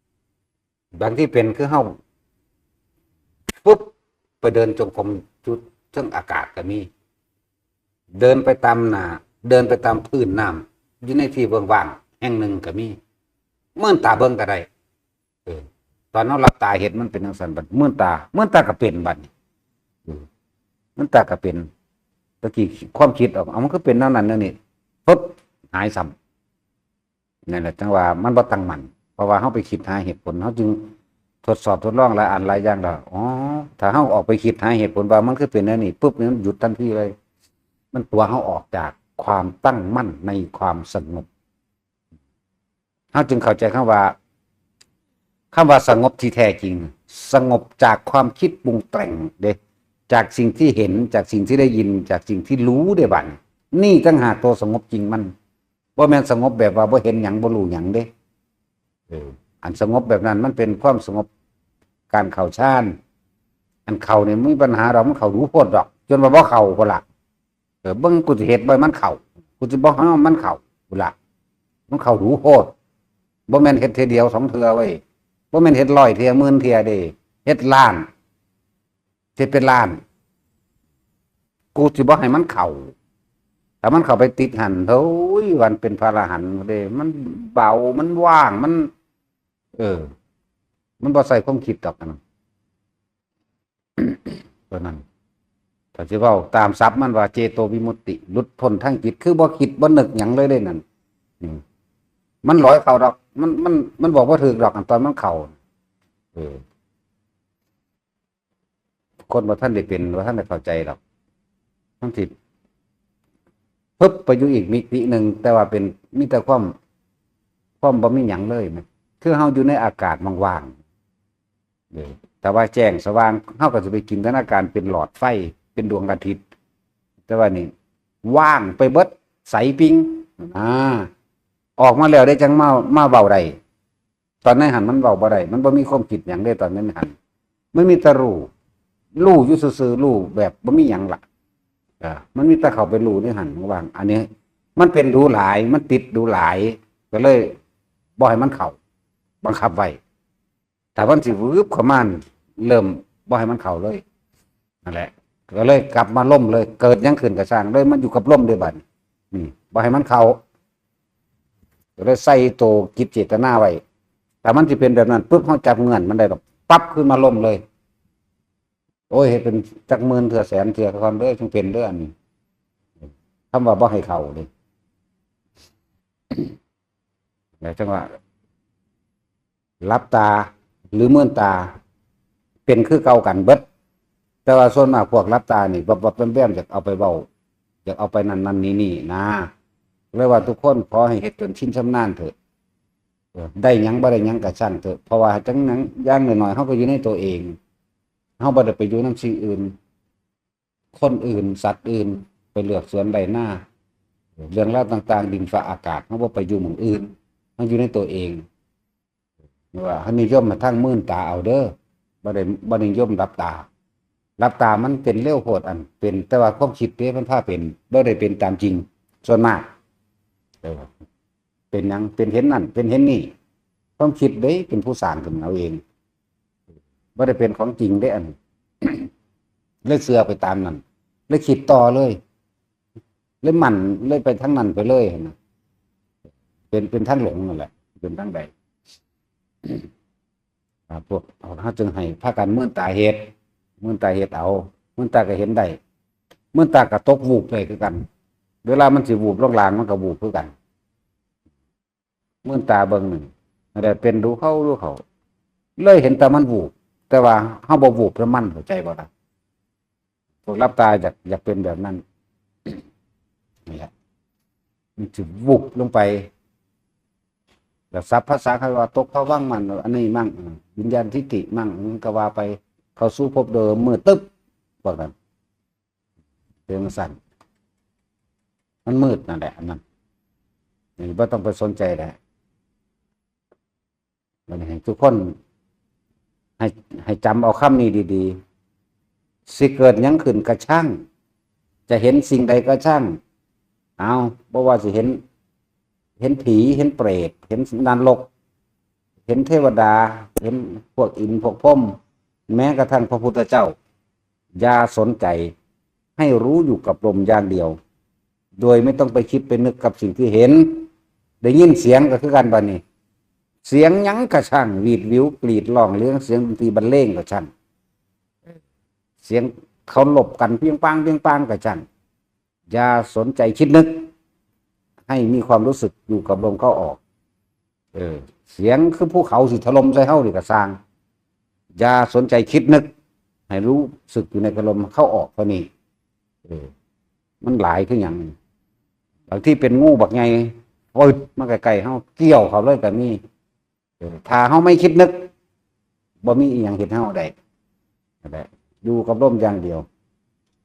ๆ บางที่เป็นคือเฮาปุ๊บ ไปเดินจงกรมจุดเทิงอากาศก็มี เดินไปตามหน้า เดินไปตามพื้นน้ำ อยู่ในที่ว่างๆ แห่งหนึ่งก็มี มืนตาเบิ่งก็ได้ เออ ตอนเฮาหลับตาเฮ็ดมันเป็นจั่งซั้น บัดมืนตา มืนตาก็เป็นบัดนี้ เออ มืนตาก็เป็น ตะกี้ความคิดออก เอามันคือเป็นแนวนั้นแนวนี้ ปึ๊บ หายซ้ำ นั่นแหละจังว่ามันบ่ตั้งมั่น เพราะว่าเฮาไปคิดหาเหตุผล เฮาจึงทดสอบทดลองหลายอันหลายอย่างแล้ว อ๋อ ถ้าเฮาออกไปคิดหาเหตุผลว่ามันคือเป็นแนวนี้ปุ๊บนี่มันหยุดทันทีเลย มันตั๋วเฮาออกจากความตั้งมั่นในความสงบ เฮาจึงเข้าใจคำว่า คำว่าสงบที่แท้จริง สงบจากความคิดปรุงแต่งเด้ จากสิ่งที่เห็น จากสิ่งที่ได้ยิน จากสิ่งที่รู้เด้บัดนี้ นี่ต่างหากตัวสงบจริงมัน บ่แม่นสงบแบบว่าบ่เห็นหยังบ่รู้หยังเด้ เออ อันสงบแบบนั้นมันเป็นความสงบการเข้าฌาน อันเข้านี่มีปัญหาดอก มันเข้าดูโพดดอก จนว่าบ่เข้าพุ้นล่ะ เออ เบิ่งกูสิเฮ็ดบ่ให้มันเข้า กูสิบ่ให้มันเข้าพุ้นล่ะ มันเข้าดูโพด บ่แม่นเฮ็ดเทื่อเดียวสองเทื่อเว้ย บ่แม่นเฮ็ดร้อยเทื่อ หมื่นเทื่อเด้ เฮ็ดล้าน เฮ็ดเป็นล้าน กูสิบ่ให้มันเข้า ถ้ามันเข้าไปติดหั่น โอ้ย วันเป็นพระอรหันต์เด้ มันเบา มันว่าง มัน เออ มันบ่ใส่ความคิดดอกอันนั้น ตัวนั้น ถ้าสิเว้าตามศัพท์มันว่าเจโตวิมุตติ หลุดพ้นทางจิต คือบ่คิดบ่นึกหยังเลยเด้นั่น อืม มันลอยเข้าดอก มัน มัน มันบอกบ่ถูกดอก อันตอนมันเข้า เออ คนบ่ทันได้เป็น บ่ทันได้เข้าใจดอก มันสิ ปึ๊บ ไปอยู่อีกมิติหนึ่ง แต่ว่าเป็น มีแต่ความ ความบ่มีหยังเลยแหม คือเฮาอยู่ในอากาศว่างๆ เออ แต่ว่าแจ้งสว่าง เฮาก็สิไปจินตนาการเป็นหลอดไฟ เป็นดวงอาทิตย์ แต่ว่านี่ ว่างไปเบิด ใสปิง อ่า ออกมาแล้วได้จังมา มาเว้าได้ ตอนในหั่นมันเว้าบ่ได้ มันบ่มีความคิดหยังเด้ตอนในหั่น มันมีแต่รู้ รู้อยู่ซื่อๆ รู้แบบบ่มีหยังล่ะ เออ มันมีแต่เข้าไปรู้ในหั่นว่างๆ อันนี้ มันเป็นดูหลาย มันติดดูหลาย ก็เลยบ่ให้มันเข้า บังคับไว้ ถ้ามันสิวืบเข้ามานี่ เริ่มบ่ให้มันเข้าเลย นั่นแหละ ก็เลยกลับมาลมเลย เกิดหยังขึ้นก็ซ่างเลย มันอยู่กับลมเด้บัดนี้ อืม บ่ให้มันเข้า ก็เลยใส่โตจิตเจตนาไว้ ถ้ามันสิเป็นแบบนั้นปุ๊บ เฮาจับเงื่อนมันได้ดอก ปั๊บขึ้นมาลมเลย โอ้ย เฮ็ดเป็นจักหมื่นเทื่อแสนเทื่อก่อนเด้อ จึงเป็นเด้ออันนี้ คำว่าบ่ให้เข้านี่ แล้วจังว่า หลับตา หรือมืนตา เป็นคือเก่ากันเบิด แต่ว่าส่วนมากพวกหลับตานี่ วับๆ แวมๆ อยากเอาไปเว้า อยากเอาไปนั่นนั่นนี่นี่นะ เลยว่าทุกคนขอให้เฮ็ดจนชินชำนาญเถอะ เออ ได้หยังบ่ได้หยังก็ช่างเถอะ เพราะว่าจังหยัง อย่างน้อยๆ เฮาก็อยู่ในตัวเอง เฮาบ่ได้ไปอยู่นำสิ่งอื่น คนอื่น สัตว์อื่น ไปเลือกสวนไร่นา เรื่องราวต่างๆ ดินฟ้าอากาศ เฮาบ่ไปอยู่หม่องอื่น เฮาอยู่ในตัวเอง ว่าเฮานิยมมาทางมืนตาเอาเด้อ บ่ได้ บ่นิยมหลับตา หลับตามันเป็นเร็วโพด อันเป็น แต่ว่าความคิดเด้มันพาเป็น บ่ได้เป็นตามจริง ส่วนมาก เออ เป็นหยัง เป็นเห็นนั่น เป็นเห็นนี่ ความคิดเด้เป็นผู้สร้างขึ้นเอาเอง บ่ได้เป็นของจริงเด้อัน เลยเชื่อไปตามนั้น เลยคิดต่อเลย เลยมั่น เลยไปทางนั้นไปเลยหั้นนะ เป็น เป็นทางหลงนั่นแหละ เป็นทางใด อ่า พวก เฮาจึงให้พากันมืนตาเฮ็ด มืนตาเฮ็ดเอา มืนตาก็เห็นได้ มืนตาก็ตกวูบได้คือกัน เวลามันสิวูบลงล่างมันก็วูบคือกัน มืนตาเบิ่งหนึ่ง นั่นแหละเป็นดูเข้าดูเข้า เลยเห็นแต่มันวูบ แต่ว่าเฮาบ่วูบนำมัน เข้าใจบ่ล่ะ พวกหลับตาอยาก อยากเป็นแบบนั้น นี่แหละ มันสิวุบลงไป แล้วศัพท์ภาษาเขาว่าตกผวังค์มั่ง อันนี้มั่ง อ่า วิญญาณทิฏฐิมั่ง มันก็ว่าไป เข้าสู่ภพเดิม มืดตึ๊บ พวกนั้น เป็นจั่งซั้น มันมืดนั่นแหละ อันนั้น นี่บ่ต้องไปสนใจแหละ บัดนี้ให้ทุกคน ให้ ให้จำเอาคำนี้ดีๆ สิเกิดหยังขึ้นก็ช่าง จะเห็นสิ่งใดก็ช่าง เอา บ่ว่าสิเห็น เห็นผี เห็นเปรต เห็นนรก เห็นเทวดา เห็นพวกอินทร์พวกพรหม แม้กระทั่งพระพุทธเจ้า อย่าสนใจ ให้รู้อยู่กับลมอย่างเดียว โดยไม่ต้องไปคิดไปนึกกับสิ่งที่เห็น ได้ยินเสียงก็คือกันบัดนี้ เสียงหยังก็ช่าง หวีดหวิวกรีดร้อง หรือเสียงดนตรีบรรเลงก็ช่าง เสียงเคารพกันเปียงปังเปียงปังก็ช่าง อย่าสนใจคิดนึก ให้มีความรู้สึกอยู่กับลมเข้าออก เออ เสียงคือภูเขาสิถล่มใส่เฮานี่ก็ซ่าง อย่าสนใจคิดนึก ให้รู้สึกอยู่ในกายลมเข้าออกเท่านี้ เออ มันหลายคือหยัง บางทีเป็นงูบักใหญ่ วืดมาใกล้ๆ เฮาเกี่ยวเขาเลยก็มี เออ ถ้าเฮาไม่คิดนึก บ่มีอีหยังเฮ็ดเฮาได้ นั่นแหละ อยู่กับลมอย่างเดียว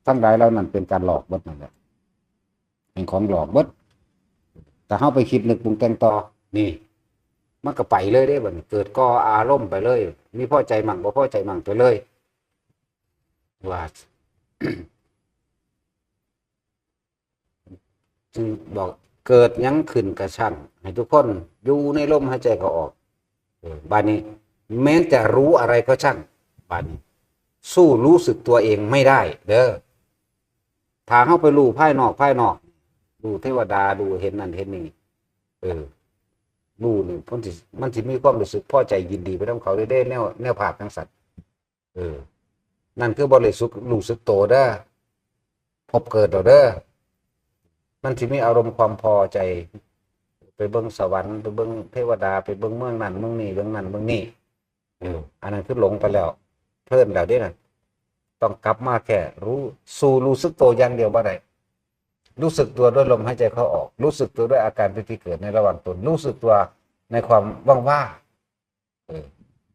ทั้งหลายเหล่านั้นเป็นการหลอกเบิดนั่นแหละ เป็นของหลอกเบิด ถ้าเฮาไปคิดนึกปรุงแต่งต่อ นี่ มันก็ไปเลยเด้บัดนี้ เกิดก่ออารมณ์ไปเลย มีพอใจมั่งบ่พอใจมั่งไปเลย ว่า จึงบอก เกิดหยังขึ้นก็ช่าง ให้ทุกคนอยู่ในลมหายใจเข้าออก เออ บัดนี้ แม้นจะรู้อะไรก็ช่าง บัดนี้ สู้รู้สึกตัวเองไม่ได้ เด้อ ถ้าเฮาไปรู้ภายนอก ภายนอก รู้เทวดา รู้เห็นนั่นเห็นนี่ เออ รู้นี่ มันสิ มันสิมีความรู้สึกพอใจยินดีไปนำเขาเด้ แนว แนวภาพจั่งซั้น เออ นั่นคือบ่ได้สุข รู้สึกโตเด้อ พบเกิดแล้วเด้อ มันสิมีอารมณ์ความพอใจ ไปเบิ่งสวรรค์ ไปเบิ่งเทวดา ไปเบิ่งเมืองนั่นเมืองนี่ เมืองนั่นเมืองนี่ เออ อันนั้นคือหลงไปแล้ว เพลินแล้วเด้นั่น ต้องกลับมาแค่รู้ สู้รู้สึกโตอย่างเดียวบ่ได้ รู้สึกตัวด้วยลมหายใจเข้าออก รู้สึกตัวด้วยอาการที่เกิดในระหว่างตน รู้สึกตัวในความว่างๆ เออ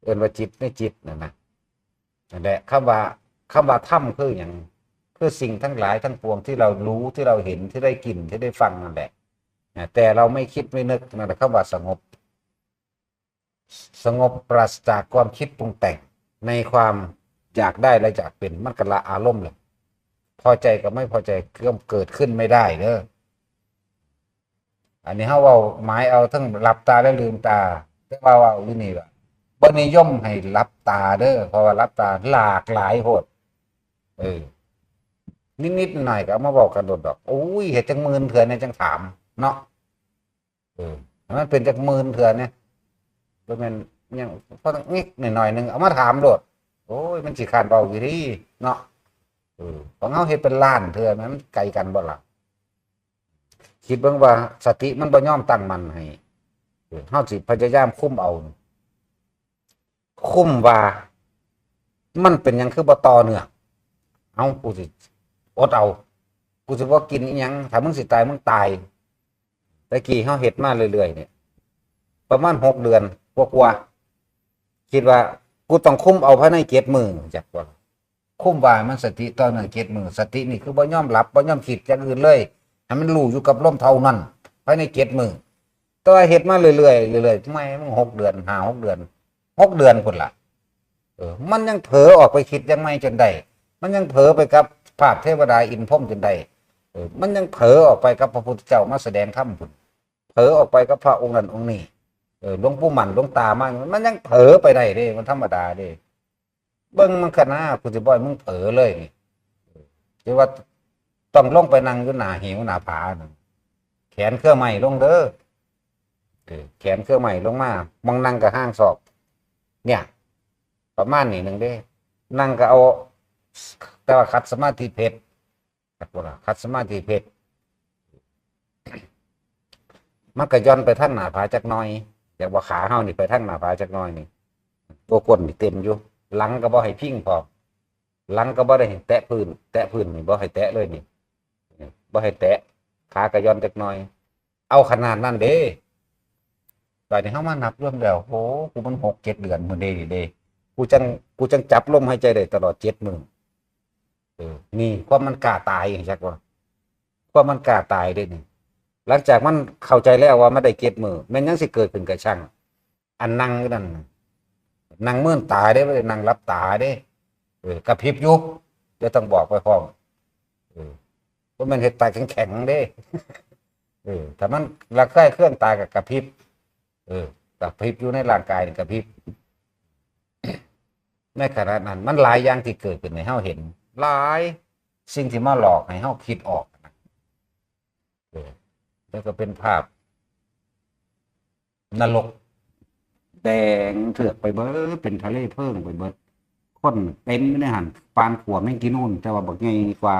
เอิ้นว่าจิตในจิตนั่นนะ นั่นแหละ คำว่า คำว่าธรรมคือหยัง คือสิ่งทั้งหลายทั้งปวงที่เรารู้ ที่เราเห็น ที่ได้กลิ่น ที่ได้ฟังนั่นแหละ นะ แต่เราไม่คิดไม่นึก นั่นแหละคำว่าสงบ สงบปราศจากความคิดปรุงแต่ง ในความอยากได้และอยากเป็น มันก็ละอารมณ์เลย พอใจกับไม่พอใจก็เกิดขึ้นไม่ได้เด้อ อันนี้เฮาเว้าหมายเอาทั้งหลับตาและลืมตา แต่ว่าเว้าอยู่นี่ว่า บ่นิยมให้หลับตาเด้อ เพราะว่าหลับตาหลากหลายโพด เออ นิดๆหน่อยๆก็เอามาเว้ากันโลดดอก โอ้ย เฮ็ดจักหมื่นเทื่อเนี่ยจั่งถาม เนาะ เออ มันเป็นจักหมื่นเทื่อเนี่ย บ่แม่นหยัง พอนิดหน่อยๆหนึ่ง เอามาถามโลด โอ้ย มันสิคร้านเว้าอยู่ติ เนาะ เออ ของเฮาเฮ็ดเป็นล้านเทื่อ มันไกลกันบ่ล่ะ คิดเบิ่งว่าสติมันบ่ยอมตั้งมั่นให้ เออ เฮาสิพยายามคุมเอา คุมว่า มันเป็นหยังคือบ่ต่อเนื่อง เอ้า กูสิอดเอา กูสิบ่กินอิหยัง ถ้ามึงสิตาย มึงตาย แต่กี้เฮาเฮ็ดมาเรื่อยๆเนี่ย ประมาณหกเดือนกว่าๆ คิดว่า กูต้องคุมเอาภายในเจ็ดมื้อ จักว่า คุมว่ามันสติต่อเนื่องเจ็ดมื้อ สตินี่คือบ่ยอมหลับ บ่ยอมคิดอย่างอื่นเลย ให้มันรู้อยู่กับลมเท่านั้น ภายในเจ็ดมื้อ แต่ว่าเฮ็ดมาเรื่อยๆ เรื่อยๆ แม่งหกเดือน ห้าหกเดือน หกเดือนพุ้นล่ะ เออ มันยังเผลอออกไปคิดอย่างใหม่จนได้ มันยังเผลอไปกับภาพเทวดาอินทร์พรหมจนได้ เออ มันยังเผลอออกไปกับพระพุทธเจ้ามาแสดงธรรมพุ้น เผลอออกไปกับพระองค์นั้นองค์นี้ เออ หลวงปู่หมั่น หลวงตามา มันยังเผลอไปได้เด้ มันธรรมดาเด้ เบิ่งมันขนาด กูสิบ่ให้มึงเผลอเลยนี่ เออ ที่ว่าต้องลงไปนั่งอยู่หน้าเหวหน้าผานั่น แขนเครือไม้ลงเด้อ เออ แขนเครือไม้ลงมา มองนั่งก็ห่างศอก เนี่ย ประมาณนี้หนึ่งเด้ นั่งก็เอา แต่ว่าขัดสมาธิเพ็ด ขัดบ่ล่ะ ขัดสมาธิเพ็ด มันก็หย่อนไปทางหน้าผาจักหน่อย อยากว่าขาเฮานี่ไปทางหน้าผาจักหน่อยนี่ ตัวก้นนี่เต็มอยู่ หลังก็บ่ให้พิงพร้อม หลังก็บ่ได้ให้แตะพื้น แตะพื้นนี่บ่ให้แตะเลยนี่ บ่ให้แตะ ขาก็หย่อนจักหน่อย เอาขนาดนั้นเด้ บัดนี้เฮามานับรวมแล้ว โอ้ กูมันหกเจ็ดเดือนพุ้นเด้นี่เด้ กูจั่ง กูจั่งจับลมหายใจได้ตลอดเจ็ดมื้อ เออ นี่ความมันกล้าตาย จักว่า ความมันกล้าตายเด้นี่ หลังจากมันเข้าใจแล้วว่ามันได้เจ็ดมื้อ แม่นหยังสิเกิดขึ้นก็ช่าง อันนั่งอยู่นั่นน่ะ นั่งเมินตาเด้ บ่ได้นั่งหลับตาเด้ เออ กระพริบอยู่ เดี๋ยวต้องบอกไว้พร้อม เออ บ่แม่นเฮ็ดตาแข็งๆเด้ เออ ถ้ามันระคายเคืองตาก็กระพริบ เออ กระพริบอยู่ในร่างกายนี่กระพริบ ในขณะนั้น มันหลายอย่างที่เกิดขึ้นให้เฮาเห็น หลายสิ่งที่มาหลอกให้เฮาคิดออกนะ เออ แล้วก็เป็นภาพ นรก แดงเถือกไปเบิด เป็นทะเลเพลิงไปเบิด คนเต็มอยู่ในหั่น ปานขัวแมงกีนูน แต่ว่าบักใหญ่กว่า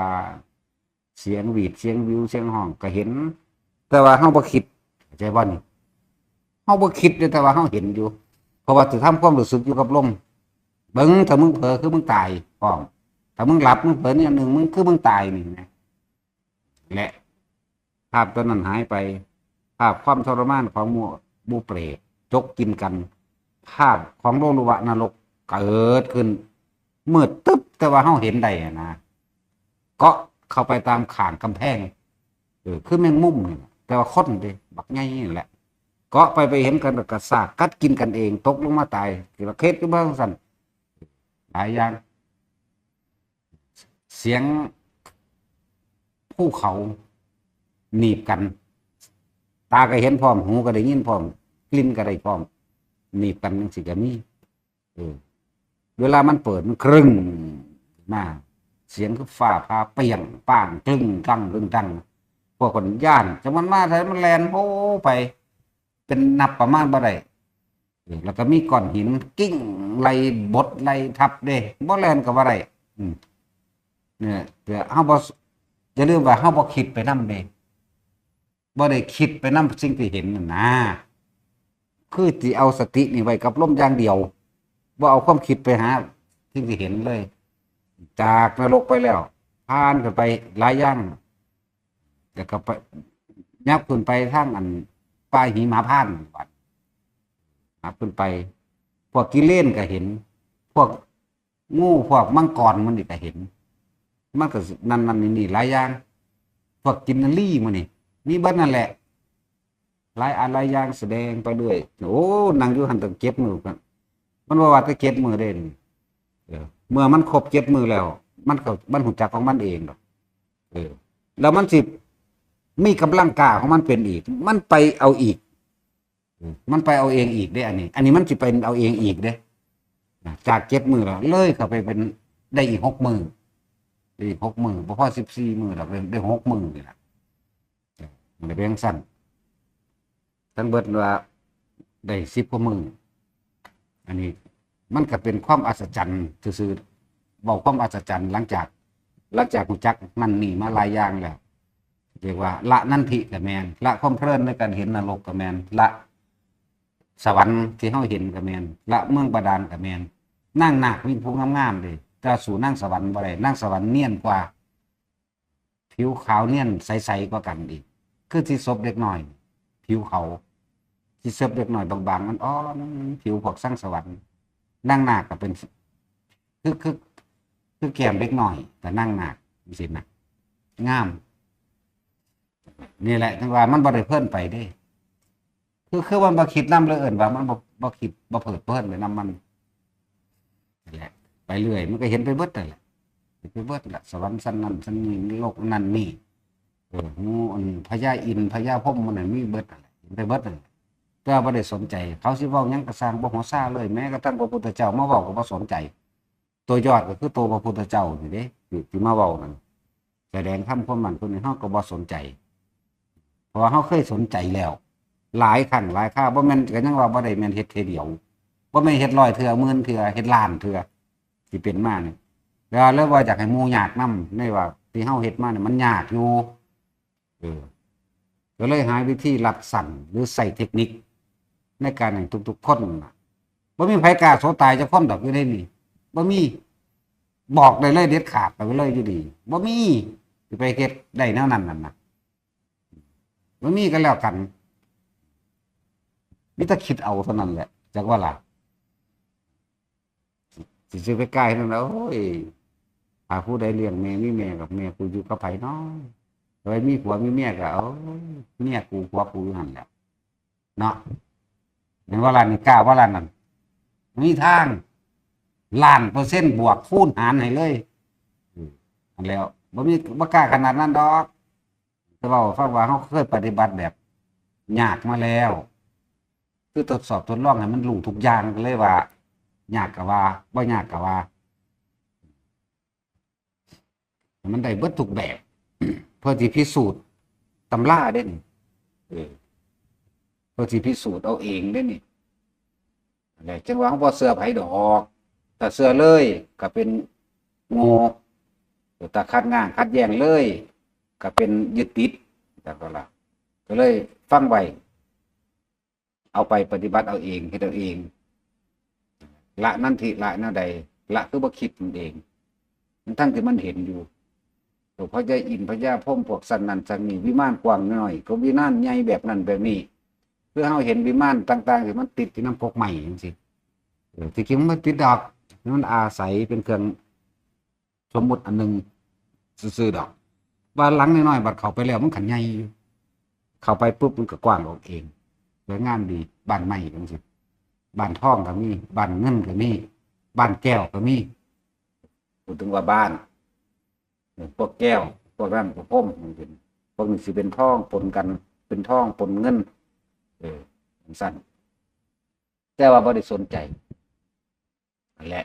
เสียงหวีด เสียงวิว เสียงฮ้องก็เห็น แต่ว่าเฮาบ่คิด เข้าใจบ่นี่ เฮาบ่คิดเด้ แต่ว่าเฮาเห็นอยู่ เพราะว่าสิทำความรู้สึกอยู่กับลม เบิ่ง ถ้ามึงเผลอคือมึงตายพร้อม ถ้ามึงหลับมึงเผลอเนี่ยหนึ่ง มึงคือมึงตายนี่นะ และภาพตัวนั้นหายไป ภาพความทรมานของหมู่ หมู่เปรตจกกินกัน ภาพของโลลุวะนรกเกิดขึ้น มืดตึ๊บ แต่ว่าเฮาเห็นได้อะนะ เกาะเข้าไปตามข้างกำแพง เออ คือแมงมุมนี่แหละ แต่ว่าคนเด้ บักใหญ่นี่แหละ เกาะไป ไปเห็นกัน กระซากกัดกินกันเอง ตกลงมาตาย ทีละเคสก็เบิ่งซั่น หลายอย่าง เสียงภูเขาหนีบกัน ตาก็เห็นพร้อม หูก็ได้ยินพร้อม กลิ่นก็ได้พร้อม หนีบกันจังซี่ก็มี เออ เวลามันเปิดมันกรึ้งมา เสียงคือฟ้าผ่าเปรี้ยงป้าง กึ้งกัง กึ้งกัง พวกคนย้าน จังมันมาไสมันแล่นโฮไป เป็นนับประมาณบ่ได้ เออ แล้วก็มีก้อนหินกิ้งไล่บดไล่ทับเด้ บ่แล่นก็บ่ได้ อืม เนี่ย แต่เฮาบ่ อย่าลืมว่าเฮาบ่คิดไปนำเด้ บ่ได้คิดไปนำสิ่งที่เห็นนั่นนะ คือสิเอาสตินี่ไว้กับลมอย่างเดียว บ่เอาความคิดไปหาสิ่งที่เห็นเลย จากนรกไปแล้ว ผ่านขึ้นไปหลายอย่าง แล้วก็ไป ยับขึ้นไปทางอันป่าหิมพานต์บัด ยับขึ้นไป พวกกิเลนก็เห็น พวกงู พวกมังกรหมู่นี่ก็เห็น มันก็นั่นนั่นนี่นี่หลายอย่าง พวกกินนรีหมู่นี่ มีเบิดนั่นแหละ หลายอันหลายอย่างแสดงไปเรื่อย โอ้ นั่งอยู่หั่นตั้งเจ็ดมื้อกัน มันบ่ว่าแต่เจ็ดมื้อเด้นี่ เออ เมื่อมันครบเจ็ดมื้อแล้ว มันก็ มันรู้จักของมันเองดอก เออ แล้วมันสิมีกำลังกล้าของมันเป็นอีก มันไปเอาอีก อืม มันไปเอาเองอีกเด้ อันนี้ อันนี้มันสิไปเอาเองอีกเด้ นะ จากเจ็ดมื้อแล้ว เลยเข้าไปเป็น ได้อีกหกมื้อ ได้อีกหกมื้อ บ่พอสิบสี่มื้อดอก ได้ ได้หกมื้อนี่ล่ะ มันได้เป็นจั่งซั่น ทั้งเบิดว่าได้สิบกว่ามื้อ อันนี้มันก็เป็นความอัศจรรย์ซื่อๆ เว้าความอัศจรรย์ หลังจาก หลังจากรู้จักนั่นนี่มาหลายอย่างแล้ว เรียกว่าละนันทิก็แม่น ละความเพลินในการเห็นนรกก็แม่น ละสวรรค์ที่เฮาเห็นก็แม่น ละเมืองบาดาลก็แม่น นางนาคมีผู้งามๆเด้ แต่สู้นางสวรรค์บ่ได้ นางสวรรค์เนียนกว่า ผิวขาวเนียนใสๆกว่ากันอีก คือสิศพเด็กน้อย ผิวขาว สิศพเด็กน้อยบางๆอ่อนๆ ผิวพวกนางสวรรค์ นางนาคก็เป็น คือ คือ คือแก้มเด็กน้อย แต่นางนาคจังซี้นะ งาม นี่แหละ จั่งว่ามันบ่ได้เพลินไปเด้ คือ คือมันบ่คิดนำเลย เอิ้นว่ามันบ่ บ่คิด บ่เพลิดเพลินไปนำมัน นั่นแหละ ไปเรื่อย มันก็เห็นไปเบิดนั่นแหละ เห็นไปเบิดละ สวรรค์ชั้นนั้นชั้นนี้ โลกนั้นนี่ เออ หมู่อันพญาอินทร์ พญาพรหมหมู่นั่นมีเบิดนั่นแหละ เห็นไปเบิดนั่นแหละ แต่ว่าบ่ได้สนใจ เขาสิเว้าหยังก็ซ่าง บ่หัวซาเลย แม้กระทั่งพระพุทธเจ้ามาเว้าก็บ่สนใจ ตัวยอดก็คือตัวพระพุทธเจ้านี่เด้ ที่ ที่มาเว้านั่น แสดงธรรมความมันคนนี้ เฮาก็บ่สนใจ เพราะว่าเฮาเคยสนใจแล้ว หลายครั้งหลายครา บ่แม่น ก็ยังว่าบ่ได้แม่นเฮ็ดเทื่อเดียว บ่แม่นเฮ็ดร้อยเทื่อ หมื่นเทื่อ เฮ็ดล้านเทื่อ ที่เป็นมานี่ แล้ว แล้วว่าอยากให้หมู่ยากนำ ในว่าที่เฮาเฮ็ดมานี่มันยากอยู่ เออ ก็เลยหาวิธีลัดสั้น หรือใช้เทคนิค ในการให้ทุกๆคนน่ะ บ่มีไผกล้าโสตายจักคนดอกอยู่ในนี่ บ่มี บอกได้เลยเด็ดขาดไปเลยอยู่นี่ บ่มี สิไปเฮ็ดได้แนวนั้นนั่นน่ะ บ่มีก็แล้วกัน มีแต่คิดเอาเท่านั้นแหละ จักว่าล่ะ สิ สิไปกล้าเฮ็ดนั่นน่ะ โอ้ย ถ้าผู้ใดเลี้ยงแม่ มีแม่กับแม่ กูอยู่กับไผน้อ ไว้มีผัวมีเมียก็ โอ้ย เมียกูผัวกูอยู่หั่นแหละ เนาะ แม่นบ่ล่ะนี่ กล้าบ่ล่ะนั่น มีทาง ล้านเปอร์เซ็นต์ บวกคูณหารให้เลย อืม นั่นแหล้ว บ่มี บ่กล้าขนาดนั้นดอก แต่เว้าให้ฟังว่าเฮาเคยปฏิบัติแบบยากมาแล้ว คือทดสอบทดลองให้มันรู้ทุกอย่าง ก็เลยว่า ยากก็ว่า บ่ยากก็ว่า ให้มันได้เบิดทุกแบบ เพื่อสิพิสูจน์ตำราเด้นี่ เออ เพื่อสิพิสูจน์เอาเองเด้นี่ นั่นแหละ จั่งว่าเฮาบ่เชื่อไผดอก ถ้าเชื่อเลยก็เป็นโง่ ถ้าขัดง้างขัดแย้งเลยก็เป็นยึดติด จั่งว่าล่ะ ก็เลยฟังไว้ เอาไปปฏิบัติเอาเอง เฮ็ดเอาเอง ละนันทิ ละแนวใด ละคือบ่คิดนั่นเอง ทั้งที่มันเห็นอยู่ ตัวพญาอินทร์พญาพรหมพวกสันนั้นสันนี้ วิมานกว้างน้อย ก็วิมานใหญ่แบบนั้นแบบนี้ คือเฮาเห็นวิมานต่างๆที่มันติดที่น้ำกกไม้จังซี่ เออ ที่จริงมันติดดอก มันอาศัยเป็นเครื่องสมมุติอันหนึ่งซื่อๆดอก ว่าหลังน้อยๆ บัดเข้าไปแล้วมันขันใหญ่อยู่ เข้าไปปุ๊บมันก็กว้างออกเอง สวยงามดี บ้านไม้จังซี่ บ้านทองก็มี บ้านเงินก็มี บ้านแก้วก็มี พูดถึงว่าบ้าน พวกแก้ว พวกนั้น พวกพรหมจังซี่ พวกนี้สิเป็นทองปนกัน เป็นทองปนเงิน เออ จังซั่น แต่ว่าบ่ได้สนใจ นั่นแหละ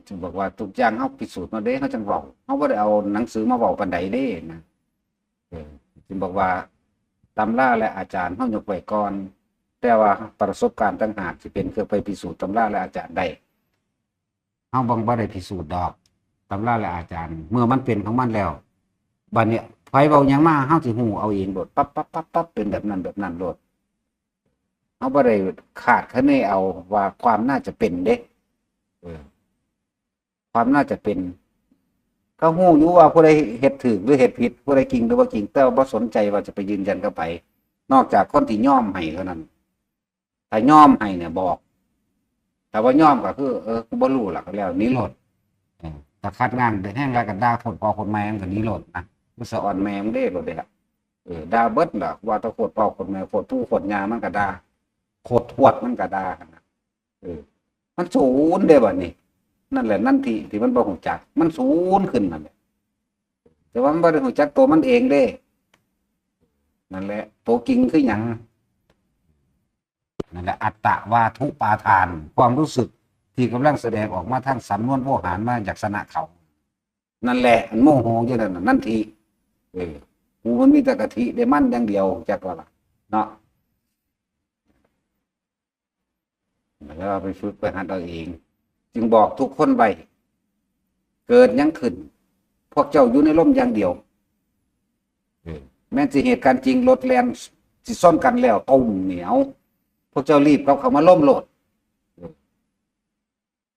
จึงบอกว่าทุกอย่างเฮาพิสูจน์มาเด้ เฮาจังเว้า เฮาบ่ได้เอาหนังสือมาเว้าปานใดเด้นะ เออ จึงบอกว่าตำราและอาจารย์เฮายกไว้ก่อน แต่ว่าประสบการณ์ต่างหากสิเป็นเครื่องไปพิสูจน์ตำราและอาจารย์ได้ เฮาบ่ บ่ได้พิสูจน์ดอก ตำราและอาจารย์ เมื่อมันเป็นของมันแล้ว บัดนี้ไผเว้าหยังมา เฮาสิฮู้เอาเองโลด ปั๊บปั๊บปั๊บปั๊บ เป็นแบบนั้นแบบนั้นโลด เฮาบ่ได้คาดคะเนเอาว่าความน่าจะเป็นเด้ เออ ความน่าจะเป็น ก็ฮู้อยู่ว่าผู้ใดเฮ็ดถูกหรือเฮ็ดผิด ผู้ใดจริงหรือบ่จริง แต่ว่าบ่สนใจว่าจะไปยืนยันกับไผ นอกจากคนที่ยอมให้เท่านั้น ถ้ายอมให้เนี่ยบอก แต่ว่ายอมก็คือ เออ กูบ่รู้ล่ะ ก็แล้ว หนีโลด เออ ถ้าคัดงานแฮงแล้วก็ด่าโคตรพ่อโคตรแม่มันก็หนีโลดนะ กูสะอ่อนแม่มึงเด้โลดเด้ล่ะ เออ ด่าเบิดล่ะ ว่าแต่โคตรพ่อโคตรแม่ โคตรปู่โคตรย่ามันก็ด่า โคตรทวดมันก็ด่าหั่นน่ะ เออ มันสูญเด้บัดนี้ นั่นแหละนันทิที่มันบ่ฮู้จัก มันสูญขึ้นนั่นแหละ แต่ว่ามันบ่ได้ฮู้จักตัวมันเองเด้ นั่นแหละ ตัวจริงคือหยัง นั่นแหละ อัตตวาทุปาทาน ความรู้สึกที่กำลังแสดงออกมาทางสำนวนโวหารมาจากสนะเขา นั่นแหละ อันโมโหอยู่นั่นน่ะ นันทิ เออ กูมันมีแต่กะทิได้มันอย่างเดียว จักว่าล่ะ เนาะ แล้วเอาไปฝึกไปหัดเอาเอง จึงบอกทุกคนไว้ เกิดหยังขึ้น พวกเจ้าอยู่ในลมอย่างเดียว เออ แม้นสิเหตุการณ์จริง รถแล่นสิชนกันแล้ว ตุ้ม เหนียว พวกเจ้ารีบกลับเข้ามาลมโลด เออ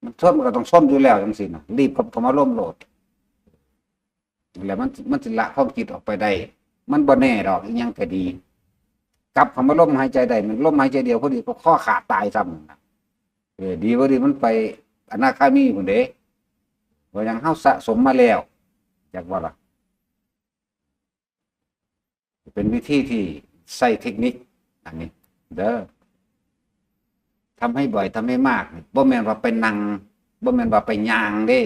มันชนมันก็ต้องชนอยู่แล้วจังซี่นะ รีบกลับเข้ามาลมโลด แล้วมัน มันสิละความคิดออกไปได้ มันบ่แน่ดอก อีหยังก็ดี กลับเข้ามาลมหายใจได้ มันลมหายใจเดียวพอดีก็คอขาดตายซ้ำนั่นน่ะ เออ ดีบ่ดีมันไปอนาคามีพุ้นเด้ ว่าหยังเฮาสะสมมาแล้ว จักว่าล่ะ เป็นวิธีที่ใช้เทคนิค อันนี้ เด้อ ทำให้บ่อย ทำให้มาก บ่แม่นว่าไปนั่ง บ่แม่นว่าไปย่างเด้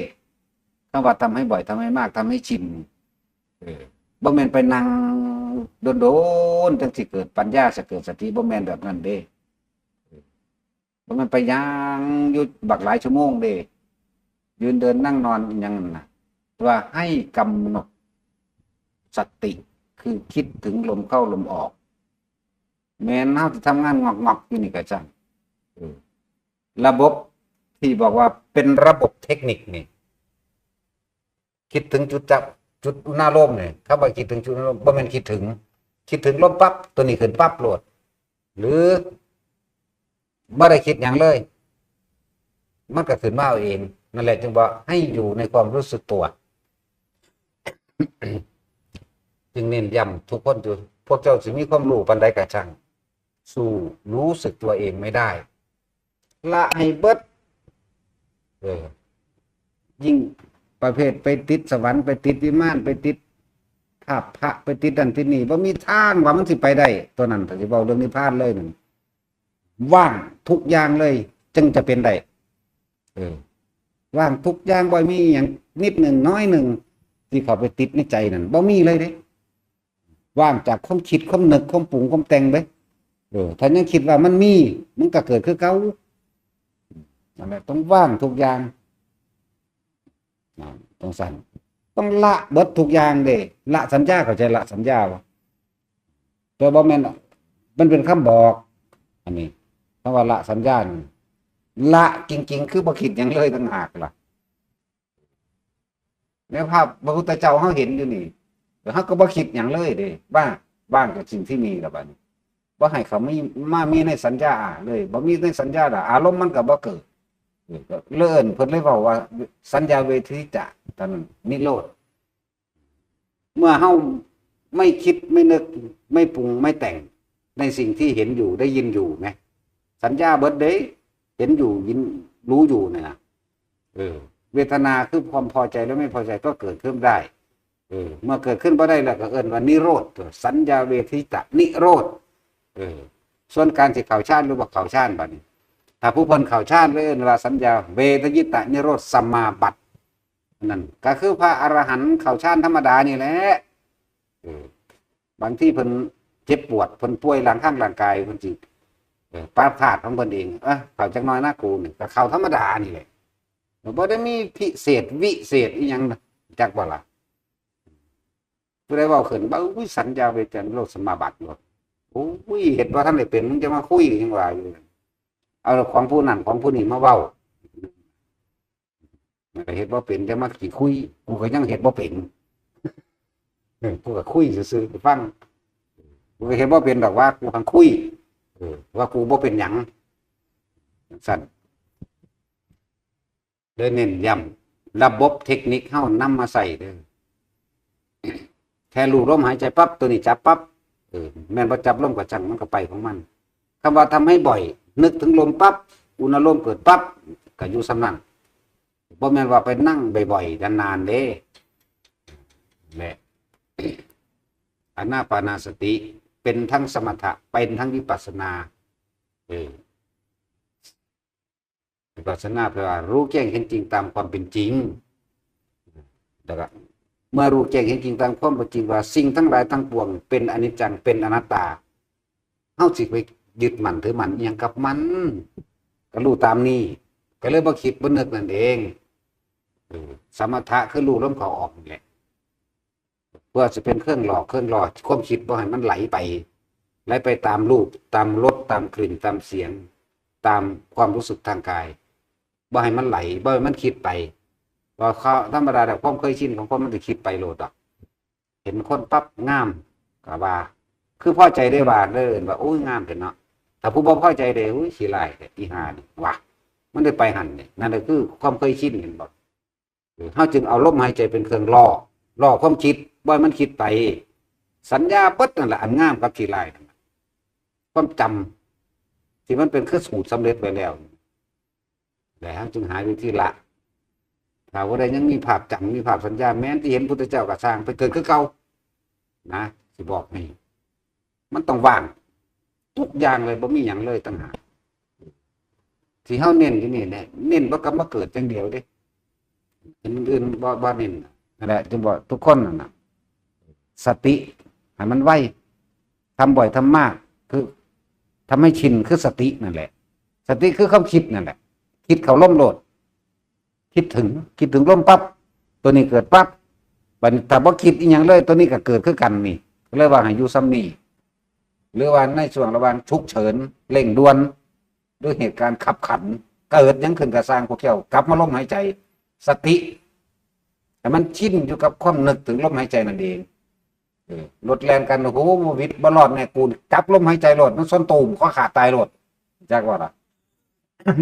คำว่าทำให้บ่อย ทำให้มาก ทำให้ชิน เออ บ่แม่นไปนั่งโดนๆ จังสิเกิดปัญญา สิเกิดสติ บ่แม่นแบบนั้นเด้ บ่แม่นไปย่างอยู่บักหลายชั่วโมงเด้ ยืนเดินนั่งนอนอิหยังนั่นน่ะ ว่าให้กำหนดสติ คือคิดถึงลมเข้าลมออก แม้นเฮาสิทำงานงอกๆอยู่นี่ก็ช่าง เออ ระบบที่บอกว่าเป็นระบบเทคนิคนี่ คิดถึงจุดจับ จุดอุณาโลมนี่ คำว่าคิดถึงจุดอุณาโลม บ่แม่นคิดถึง คิดถึงลมปั๊บ ตัวนี้ขึ้นปั๊บโลด หรือบ่ได้คิดหยังเลย มันก็ขึ้นมาเอาเอง นั่นแหละจึงว่าให้อยู่ในความรู้สึกตัว จึงเน้นย้ำทุกคนอยู่ พวกเจ้าสิมีความรู้ปานใดก็ช่าง สู้รู้สึกตัวเองไม่ได้ ละให้เบิด เออ ยิ่งประเภทไปติดสวรรค์ ไปติดวิมาน ไปติดภาพพระ ไปติดนั่นติดนี่ บ่มีทางว่ามันสิไปได้ ตัวนั้น ถ้าสิเว้าเรื่องนิพพานเลยนั่น ว่างทุกอย่างเลย จึงจะเป็นได้ เออ ว่างทุกอย่าง บ่มีหยังนิดหนึ่งน้อยหนึ่ง ที่เข้าไปติดในใจนั่น บ่มีเลยเด้ ว่างจากความคิด ความนึก ความปรุง ความแต่งเด้ เออ ถ้ายังคิดว่ามันมี มันก็เกิดคือเก่า นั่นแหละ ต้องว่างทุกอย่าง นะ ต้องสั่น ต้องละเบิดทุกอย่างเด้ ละสัญญา เข้าใจละสัญญาบ่ แต่บ่แม่น มันเป็นคำบอก อันนี้ คำว่าละสัญญานี่ ละจริงๆ คือบ่คิดหยังเลยต่างหากล่ะ ในภาพพระพุทธเจ้าเฮาเห็นอยู่นี่ เฮาก็บ่คิดหยังเลยเด้ ว่าว่างจากสิ่งที่มีแล้วบัดนี้ บ่ให้เขามี มามีในสัญญาเลย บ่มีในสัญญาละ อารมณ์มันก็บ่เกิด เออ ก็เลยเอิ้น เพิ่นเลยเว้าว่า สัญญาเวทิตะ เท่านั้น นิโรธ เมื่อเฮาไม่คิด ไม่นึก ไม่ปรุง ไม่แต่ง ในสิ่งที่เห็นอยู่ ได้ยินอยู่ไง สัญญาเบิดเด้ เห็นอยู่ ยิน รู้อยู่เนี่ยนะ เออ เวทนาคือความพอใจและไม่พอใจก็เกิดขึ้นได้ เออ เมื่อเกิดขึ้นบ่ได้แล้วก็เอิ้นว่านิโรธ สัญญาเวทิตะนิโรธ เออ ส่วนการสิเข้าฌานหรือบ่เข้าฌานบัดนี้ ถ้าผู้เพิ่นเข้าฌานเลยเอิ้นว่าสัญญาเวทยิตะนิโรธสมาบัติ นั่นก็คือพระอรหันต์เข้าฌานธรรมดานี่แหละ เออ บางทีเพิ่นเจ็บปวด เพิ่นป่วยร่าง ทางร่างกาย เพิ่นสิ เออ ปรับธาตุของเพิ่นเอง เอ้อ เข้าจักหน่อยนะกูนี่ ก็เข้าธรรมดานี่แหละ บ่ได้มีพิเศษวิเศษอีหยังนะ จักบ่ล่ะ ผู้ใดเว้าขึ้น "บ่า อุ้ย สัญญาเวทนานิโรธสมาบัติ" โลด โอ้ย เฮ็ดบ่ทันได้เป็น มึงจะมาคุย ยังว่าอยู่ เอาของผู้นั้นของผู้นี้มาเว้า มันก็เฮ็ดบ่เป็น จะมาขี้คุย กูก็ยังเฮ็ดบ่เป็น เออ กูก็คุยซื่อๆ ฟัง กูก็เฮ็ดบ่เป็นดอก ว่ากูหังคุย เออ ว่ากูบ่เป็นหยัง จั่งซั้น เลยเน้นย้ำ ระบบเทคนิคเฮานำมาใช้เด้อ แค่รู้ลมหายใจปั๊บ ตัวนี้จับปั๊บ เออ แม่นบ่จับลมก็จั่ง มันก็ไปของมัน คำว่าทำให้บ่อย นึกถึงลมปั๊บ อุณาโลมเกิดปั๊บ ก็อยู่ส่ำนั้น บ่แม่นว่าไปนั่งบ่อยๆ นานๆ เด้ แหละ อานาปานสติ เป็นทั้งสมถะ เป็นทั้งวิปัสสนา เออ วิปัสสนาแปลว่ารู้แจ้งเห็นจริงตามความเป็นจริง แล้วก็เมื่อรู้แจ้งเห็นจริงตามความเป็นจริงว่าสิ่งทั้งหลายทั้งปวงเป็นอนิจจัง เป็นอนัตตา เฮาสิไปยึดมั่นถือมั่นอิหยังกับมัน ก็รู้ตามนี้ ก็เลยบ่คิดบ่นึกนั่นเอง เออ สมถะคือรู้ลมเข้าออกนี่แหละ เพื่อจะเป็นเครื่องหล่อ เครื่องหล่อความคิดบ่ให้มันไหลไป ไหลไปตามรูป ตามรส ตามกลิ่น ตามเสียง ตามความรู้สึกทางกาย บ่ให้มันไหล บ่ให้มันคิดไป ว่าเขาธรรมดา แต่ความเคยชินของคนมันจะคิดไปโลดดอก เห็นคนปั๊บงาม ก็ว่า คือพอใจได้ว่า เด้อ ว่า "โอ้ย งามแท้เนาะ" ถ้าผู้บ่พอใจได้ "โอ้ย ขี้ร้ายแท้ อีห่านี่" ว่า มันได้ไปหั่นนี่ นั่นก็คือความเคยชิน เห็นบ่ เออ เฮาจึงเอาลมหายใจเป็นเครื่องหล่อ หล่อความคิด บ่ให้มันคิดไป สัญญาเบิดนั่นแหละ อันงามกับขี้ร้ายนั่นน่ะ ความจำ ที่มันเป็นคือสูตรสำเร็จไว้แล้ว และเฮาจึงหาวิธีละ ถ้าผู้ใดยังมีภาพจำ มีภาพสัญญา แม้นที่เห็นพุทธเจ้าก็ซ่าง ไปเกิดคือเก่า นะ สิบอกให้ มันต้องว่าง ทุกอย่างเลย บ่มีหยังเลยต่างหาก ที่เฮาเน้นอยู่นี่แหละ เน้นบ่กลับมาเกิดอย่างเดียวเด้ อันอื่นบ่ บ่เน้น นั่นแหละ จึงบอกทุกคนนั่นน่ะ สติให้มันไว ทำบ่อยทำมาก คือทำให้ชิน คือสตินั่นแหละ สติคือความคิดนั่นแหละ คิดเข้าลมโลด คิดถึง คิดถึงลมปั๊บ ตัวนี้เกิดปั๊บ บัดนี้ถ้าบ่คิดอีหยังเลย ตัวนี้ก็เกิดคือกันนี่ ก็เลยว่าให้อยู่ส่ำนี้ หรือว่าในช่วงระหว่างฉุกเฉิน เร่งด่วน หรือเหตุการณ์คับขัน เกิดหยังขึ้นก็ซ่าง พวกเจ้ากลับมาลมหายใจ สติ ให้มันชินอยู่กับความนึกถึงลมหายใจนั่นเอง เออ รถแล่นกัน โอ้โห วิดบ่รอดแน่กู จับลมหายใจโลด มันส้นตูม คอขาดตายโลด จักว่าล่ะ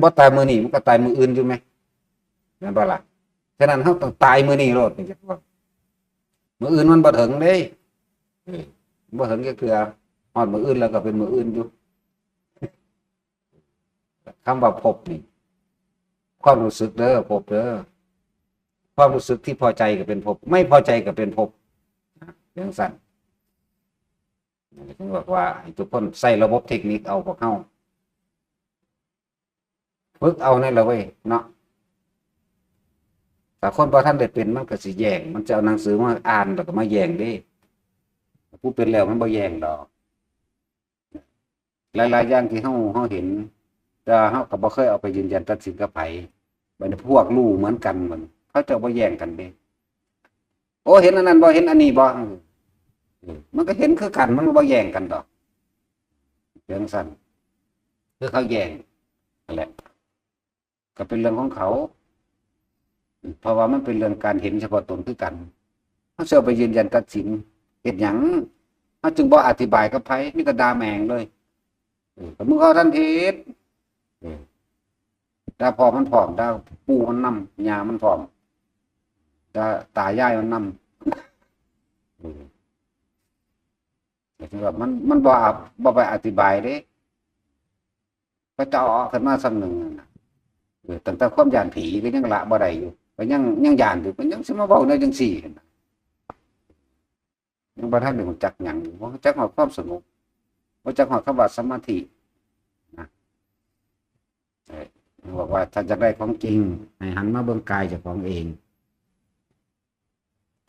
บ่ตายมื้อนี้ มันก็ตายมื้ออื่นอยู่ไหม แม่นบ่ล่ะ ฉะนั้นเฮาต้องตายมื้อนี้โลด จักว่า มื้ออื่นมันบ่ถึงเด้ เออ บ่ถึงจักเทื่อ ฮอดมื้ออื่นแล้วก็เป็นมื้ออื่นอยู่ คำว่าภพนี่ ความรู้สึกเด้อ ภพเด้อ ความรู้สึกที่พอใจก็เป็นภพ ไม่พอใจก็เป็นภพ นะ จั่งซั้น ถึงบอกว่าให้ทุกคนใช้ระบบเทคนิคเอา พวกเฮา ฝึกเอานั่นแหละเว้ยเนาะ ถ้าคนบ่ทันได้เป็น มันก็สิแย่ง มันจะเอาหนังสือมาอ่านแล้วก็มาแย่งเด้ ผู้เป็นแล้วมันบ่แย่งดอก หลายๆ อย่างที่เฮา เฮาเห็น แต่เฮาก็บ่เคยเอาไปยืนยันตัดสินกับไผ บัดนี้พวกรู้เหมือนกัน มัน เขาเจ้าบ่แย่งกันเด้ "โอ้ เห็นอันนั้นบ่ เห็นอันนี้บ่" เออ เออ มันก็เห็นคือกัน มันบ่แย่งกันดอก จั่งซั้น คือเขาแย่งนั่นแหละ ก็เป็นเรื่องของเขา เพราะว่ามันเป็นเรื่องการเห็นเฉพาะตนคือกัน เฮาสิเอาไปยืนยันตัดสินเฮ็ดหยัง เฮาจึงบ่อธิบายกับไผ มีแต่ด่าแม่งเลย ออ ก็มึงก็ทันเฮ็ด เออ แต่พ่อมันพร้อม แต่ปู่มันนำ ย่ามันพร้อม แต่ตายายมันนำ เออ ก็คือว่ามัน มันบ่ บ่ไปอธิบายเด้ พระเจ้าออกขึ้นมาซ้ำหนึ่งนั่นน่ะ เออ ตั้งแต่ความย้านผีก็ยังละบ่ได้อยู่ ก็ยัง ยังย้านอยู่ ก็ยังสิมาเว้าแนวจังซี่หั่นน่ะ ยังบ่ทันได้รู้จักหยังอยู่ บ่รู้จักฮอดความสงบ บ่รู้จักฮอดคำว่าสมาธินะ เออ บอกว่าถ้าอยากได้ของจริง ให้หันมาเบิ่งกายเจ้าของเอง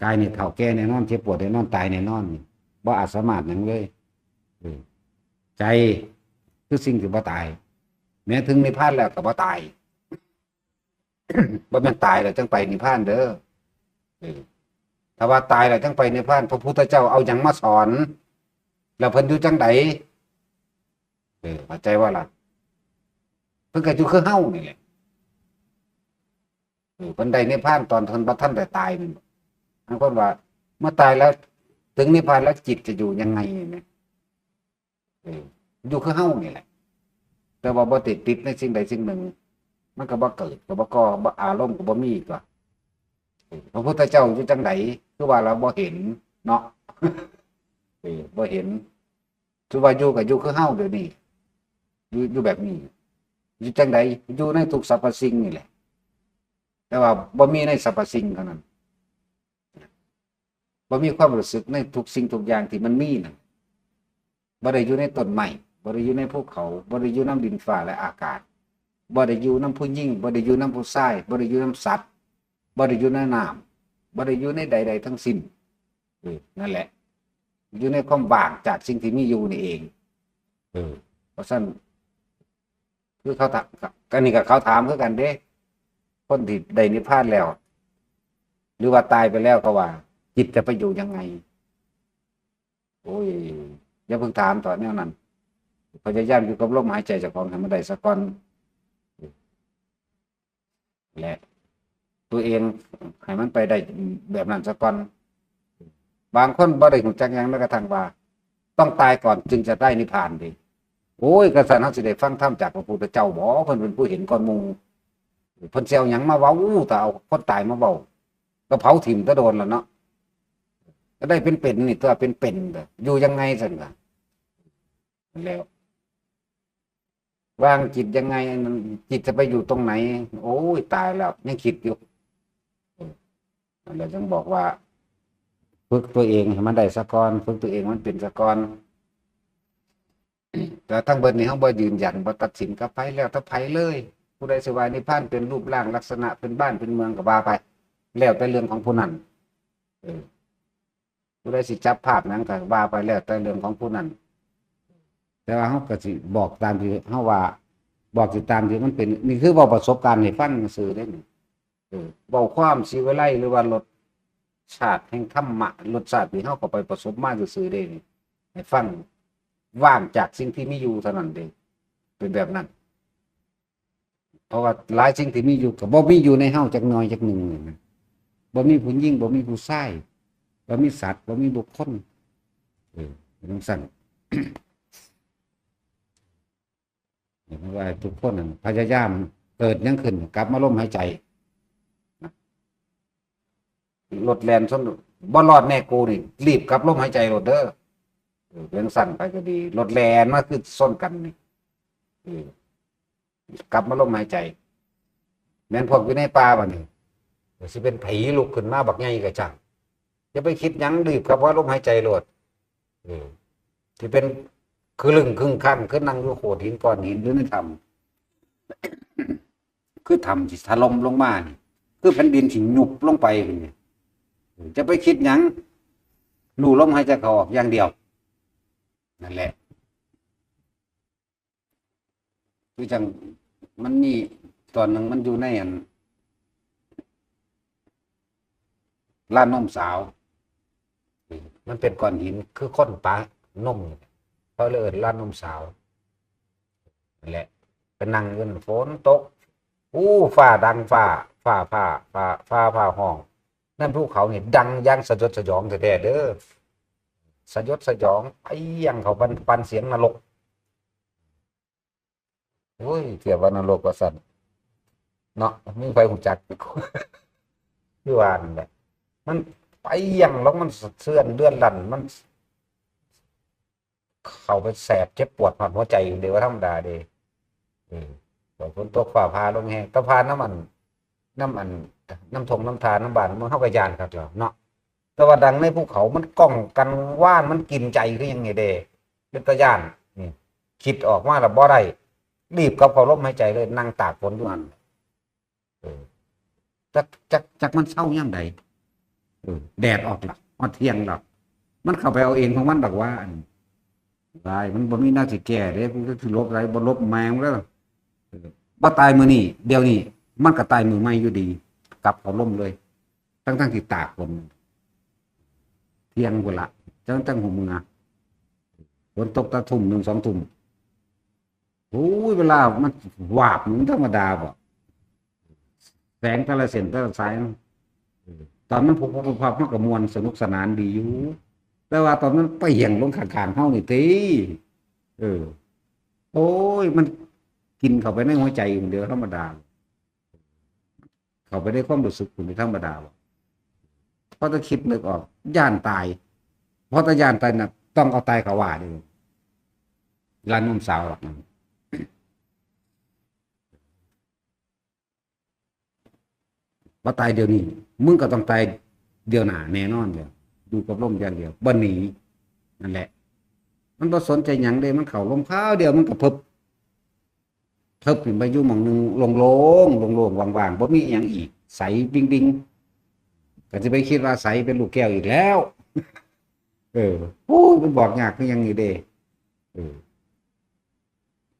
กายนี่เฒ่าแก่แน่นอน เจ็บปวดแน่นอน ตายแน่นอน บ่อาจสามารถหยังเลย เออ ใจคือสิ่งที่บ่ตาย แม้ถึงนิพพานแล้วก็บ่ตาย บ่แม่นตายแล้วจังไปนิพพานเด้อ เออ ถ้าว่าตายแล้วจังไปนิพพาน พระพุทธเจ้าเอาหยังมาสอน แล้วเพิ่นอยู่จังใด เออ เข้าใจบ่ล่ะ เพิ่นก็อยู่คือเฮานี่แหละ เออ เพิ่นได้นิพพานตอนเพิ่นบ่ทันได้ตายนั่น บางคนว่า เมื่อตายแล้ว ถึงนิพพานแล้วจิตจะอยู่ยังไงเนี่ย เออ อยู่คือเฮานี่แหละ แต่ว่าบ่ติด ติดในสิ่งใดสิ่งหนึ่ง มันก็บ่เกิด ก็บ่ก่อ บ่ อารมณ์ก็บ่มีตัว เออ พระพุทธเจ้าอยู่จังใด คือว่าเราบ่เห็นเนาะ เออ บ่เห็น คือว่าอยู่ก็อยู่คือเฮาเดี๋ยวนี้ อยู่ อยู่แบบนี้ อยู่จังใด อยู่ในทุกสรรพสิ่งนี่แหละ แต่ว่าบ่มีในสรรพสิ่งเท่านั้น บ่มีความรู้สึกในทุกสิ่งทุกอย่างที่มันมีนั่น บ่ได้อยู่ในต้นไม้ บ่ได้อยู่ในภูเขา บ่ได้อยู่นำดินฟ้าและอากาศ บ่ได้อยู่นำผู้หญิง บ่ได้อยู่นำผู้ชาย บ่ได้อยู่นำสัตว์ บ่ได้อยู่ในน้ำ บ่ได้อยู่ในใดๆทั้งสิ้น เออ นั่นแหละ อยู่ในความว่างจากสิ่งที่มีอยู่นี่เอง เออ เพราะฉะนั้น คือเขาถาม อันนี้ก็เขาถามคือกันเด้ คนที่ได้นิพพานแล้ว หรือว่าตายไปแล้วก็ว่า จิตจะไปอยู่ยังไง โอ้ย อย่าเพิ่งถามต่อแนวนั้น พยายามอยู่กับลมหายใจเจ้าของให้มันได้ซะก่อน และตัวเองให้มันไปได้แบบนั้นซะก่อน บางคนบ่ได้รู้จักหยังแม้กระทั่งว่า ต้องตายก่อนจึงจะได้นิพพานเด้ โอ้ย กะซั้นเฮาสิได้ฟังธรรมจากพระพุทธเจ้าบ่ เพิ่นเป็นผู้เห็นก่อนหมู่ เพิ่นสิเอาหยังมาเว้า ถ้าเอาคนตายมาเว้า ก็เผาถิ่มแต่โดนแล้วเนาะ ก็ได้เป็นๆนี่ตัว เป็นๆเด้อ อยู่ยังไงซั่นล่ะ แล้ว วางจิตยังไง จิตจะไปอยู่ตรงไหน โอ้ย ตายแล้ว ยังคิดอยู่ นั่นแหละจึงบอกว่า ฝึกตัวเองให้มันได้ซะก่อน ฝึกตัวเองมันเป็นซะก่อน แต่ทั้งเบิดนี้เฮาบ่ยืนยัน บ่ตัดสินกับไผ แล้วแต่ไผเลย ผู้ใดสิว่านิพพานเป็นรูปร่างลักษณะ เป็นบ้านเป็นเมืองก็ว่าไป แล้วแต่เรื่องของผู้นั้น เออ ผู้ใดสิจับภาพหยังก็ว่าไป แล้วแต่เรื่องของผู้นั้น แต่ว่าเฮาก็สิบอกตามที่เฮาว่า บอกสิตามที่มันเป็น นี่คือเว้าประสบการณ์ให้ฟังซื่อเด้นี่ เออ เว้าความศิวิไลหรือว่ารสชาติแห่งธรรมะ รสชาติที่เฮาเข้าไปประสบมาซื่อๆเด้นี่ ให้ฟัง ว่างจากสิ่งที่มีอยู่เท่านั้นเด้ เป็นแบบนั้น เพราะว่าหลายสิ่งที่มีอยู่ก็บ่มีอยู่ในเฮาจักหน่อยจักหนึ่งนี่นะ บ่มีผู้หญิง บ่มีผู้ชาย บ่มีสัตว์ บ่มีบุคคล เออ เป็นจั่งซั้น เห็นว่าทุกคนนั่นพยายาม เกิดหยังขึ้น กลับมาลมหายใจ รถแล่นชน บ่รอดแน่กูนี่ รีบกลับลมหายใจโลดเด้อ เออ เป็นจั่งซั้นไปก็ดี รถแล่นมาคือชนกันนี่ เออ กลับมาลมหายใจ แม่นพวกอยู่ในป่าบัดนี้ ก็สิเป็นผีลุกขึ้นมาบักใหญ่กะจั่ง อย่าไปคิดหยัง รีบกลับมาลมหายใจโลด เออ ที่เป็นคือลึงคึงคัง คือนั่งอยู่โขดหินก้อนหิน หรือในถ้ำ คือถ้ำสิถล่มลงมานี่ คือแผ่นดินสิยุบลงไปนี่ เออ จะไปคิดหยัง รู้ลมหายใจเข้าออกอย่างเดียว นั่นแหละ คือจั่งมันมีตอนหนึ่งมันอยู่ในอัน ลานนมสาว มันเป็นก้อนหินคือคนปะนม เขาเลยเอิ้นลานนมสาว นั่นแหละ ไปนั่งอยู่นั่น ฝนตก อู้ ฟ้าดัง ฟ้า ฟ้า ฟ้า ฟ้า ฟ้า ฟ้าห้อง นั่นภูเขานี่ดังอย่างสยดสยองแท้ๆเด้อ สยดสยอง เปรี้ยงเข้าปาน ปานเสียงนรก โอ้ย เทียบว่านรกว่าซั่นเนาะ มีไผฮู้จัก คือว่านั่นแหละ มันไปอย่างหรอก มันสะเทือนเดือนลั่น มันเข้าไปแสบเจ็บปวดฮอดหัวใจอยู่เด้ บ่ธรรมดาเด้ เออ ฝนตกฟ้าผ่าลมแฮง แต่ผ่านนำอัน นำอัน นำท่งนำท่านำบ้าน มัน เฮาก็ย้านคักแล้วเนาะ แต่ว่าดังในภูเขามันก้องกังวาน มันกินใจคือหยังนี่เด้ เป็นตาย้าน นี่ คิดออกมาแล้วบ่ได้ รีบกลับเข้าลมหายใจเลย นั่งตากฝนอยู่หั่น เออ จัก จัก จักมันเซายามใด เออ แดดออกละ ฮอดเที่ยงแล้ว มันเข้าไปเอาเองของมันดอกว่า อัน ตาย มันบ่มีแนวสิแก้เด้ กูก็สิหลบไส บ่หลบแม่งแล้ว เออ บ่ตายมื้อนี้ เดี๋ยวนี้ มันก็ตายมื้อใหม่อยู่ดี กลับเข้าลมเลย ทั้งๆที่ตากฝน เที่ยงพุ้นละ จั่ง จั่งฮู้เมือ ฝนตกแต่ทุ่มหนึ่ง สองทุ่ม โอ้ย เวลามันวาบ มันธรรมดาบ่ แสงแต่ละเส้นแต่ละสาย เออ ตอนมันพุบพับพุบพับ มันก็ม่วนสนุกสนานดีอยู่ แต่ว่าตอนมันเปรี้ยงลงข้างๆเฮานี่ติ เออ โอ้ย มันกินเข้าไปในหัวใจคนเดียวธรรมดา เข้าไปในความรู้สึกคนเดียวธรรมดาบ่ พอจะคิดนึกออก ย้านตาย พอจะย้านตายน่ะ ต้องเอาตายเข้าว่าเด้ ร้านนมสาวหรอกนะ ว่าตายเดี๋ยวนี้ มึงก็ต้องตายเดี๋ยวหน้าแน่นอนเลย อยู่กับลมอย่างเดียว บ่หนี นั่นแหละ มันบ่สนใจหยังเด้ มันเข้าลมคราวเดียว มันก็เพิบ เพิบขึ้นไปอยู่หม่องหนึ่ง โล่งๆ โล่งๆ ว่างๆ บ่มีอิหยังอีก ใสบิ่งๆ ก็สิไปคิดว่าใสเป็นลูกแก้วอีกแล้ว เออ โอ้ย มันบอกยากคือหยังนี่เด้ เออ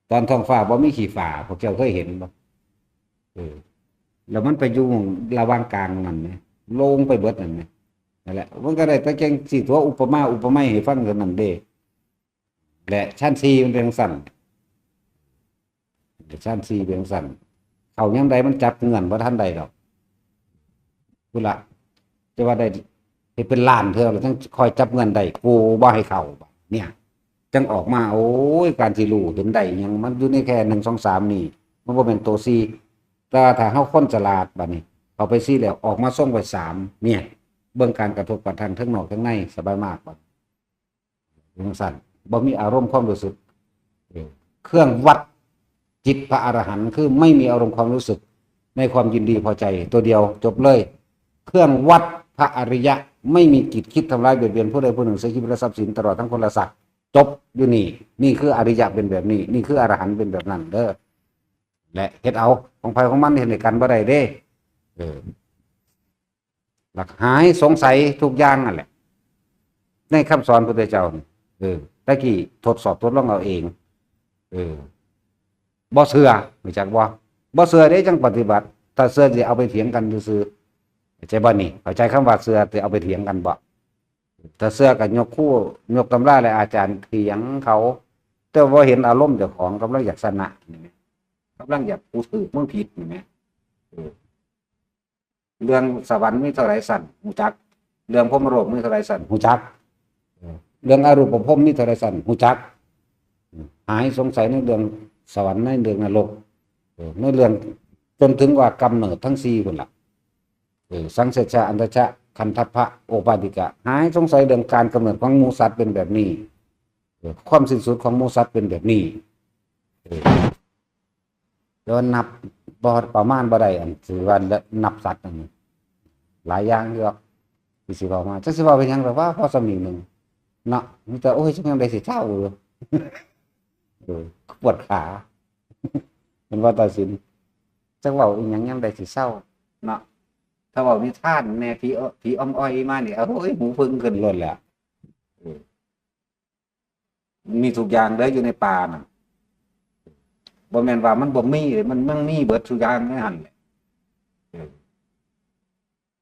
ตอนท้องฟ้าบ่มีขี้ฟ้า พวกเจ้าเคยเห็นบ่ เออ แล้วมันไปอยู่ระหว่างกลางนั่นนะ โล่งไปเบิดนั่นนะ นั่นแหละ มันก็ได้แต่แค่สิตัวอุปมาอุปไมยให้ฟังเท่านั้นเด้ และชั้นสี่มันเป็นจั่งซั้น ชั้นสี่เป็นจั่งซั้น เข้ายามใดมันจับเงื่อนบ่ทันได้ดอก พุ้นละ จะว่าได้เฮ็ดเป็นล้านเทื่อแล้วจั่งค่อยจับเงื่อนได้ กูบ่ให้เข้า เนี่ย จั่งออกมา โอ้ย การสิรู้เห็นได้หยัง มันอยู่ในแค่หนึ่ง สอง สาม นี่ มันบ่แม่นตัวสี่ แต่ว่าถ้าเฮาคนฉลาดบัดนี้ เข้าไปสี่แล้ว ออกมาทรงไว้สาม เนี่ย เบิ่งการกระทบกระทั่งทั้งนอกทั้งใน สบายมากบัด จั่งซั้น บ่มีอารมณ์ความรู้สึก เออ เครื่องวัดจิตพระอรหันต์คือไม่มีอารมณ์ความรู้สึกในความยินดีพอใจ ตัวเดียวจบเลย เครื่องวัดพระอริยะ ไม่มีจิตคิดทำร้ายเบียดเบียนผู้ใดผู้หนึ่ง เสียชีวิตและทรัพย์สิน ตลอดทั้งคนและสัตว์ จบอยู่นี่ นี่คืออริยะเป็นแบบนี้ นี่คืออรหันต์เป็นแบบนั้นเด้อ และเฮ็ดเอาของไผของมัน เฮ็ดให้กันบ่ได้เด้ เออ หลักหายสงสัยทุกอย่างนั่นแหละ ในคำสอนพุทธเจ้านี่ เออ ตะกี้ทดสอบทดลองเอาเอง เออ บ่เชื่อ รู้จักบ่ บ่เชื่อเด้จั่งปฏิบัติ ถ้าเชื่อสิเอาไปเถียงกันซื่อๆ เข้าใจบ่นี่ เข้าใจคำว่าเชื่อ สิเอาไปเถียงกันบ่ ถ้าเชื่อก็ยกครู ยกตำราและอาจารย์เถียงเขา แต่บ่เห็นอารมณ์เจ้าของกำลังอยากชนะนี่แหม กำลังอยาก กูถูก มึงผิดนี่แหม เออ เรื่องสวรรค์มีเท่าใดชั้น ฮู้จัก เรื่องพรหมโลกมีเท่าใดชั้น ฮู้จัก เออ เรื่องอรูปพรหมมีเท่าใดชั้น ฮู้จัก หายสงสัยในเรื่องสวรรค์ ในเรื่องนรก เออ ในเรื่อง จนถึงว่ากำเนิดทั้งสี่พุ้นล่ะ เออ สังเสชะ อันตชะ คันทัพพะ โอปปาติกะ หายสงสัยเรื่องการกำเนิดของหมู่สัตว์เป็นแบบนี้ เออ ความสิ้นสุดของหมู่สัตว์เป็นแบบนี้ เออ แต่ว่านับบ่ประมาณบ่ได้ อันถือว่านับสัตว์อันนี้ หลายอย่างอยู่ดอก ที่สิเว้ามา จักสิเว้าเป็นหยังดอกว่า พอส่ำนี้หนึ่งเนาะ มีแต่ โอ้ย จักยามใดสิเซาอยู่ เออ ปวดขา เป็นว่าตัดสิน จักเว้าอีหยังยามใดสิเซาเนาะ ถ้าเว้านิทานแหน่ ผีเอ- ผีอำอ่อยมานี่ โอ้ย หูผึ่งขึ้นโลดแหละ เออ มีทุกอย่างเด้ออยู่ในป่าน่ะ บ่แม่นว่ามันบ่มีเด้ มัน มันมีเบิดทุกอย่างในหั่นแหละ เอ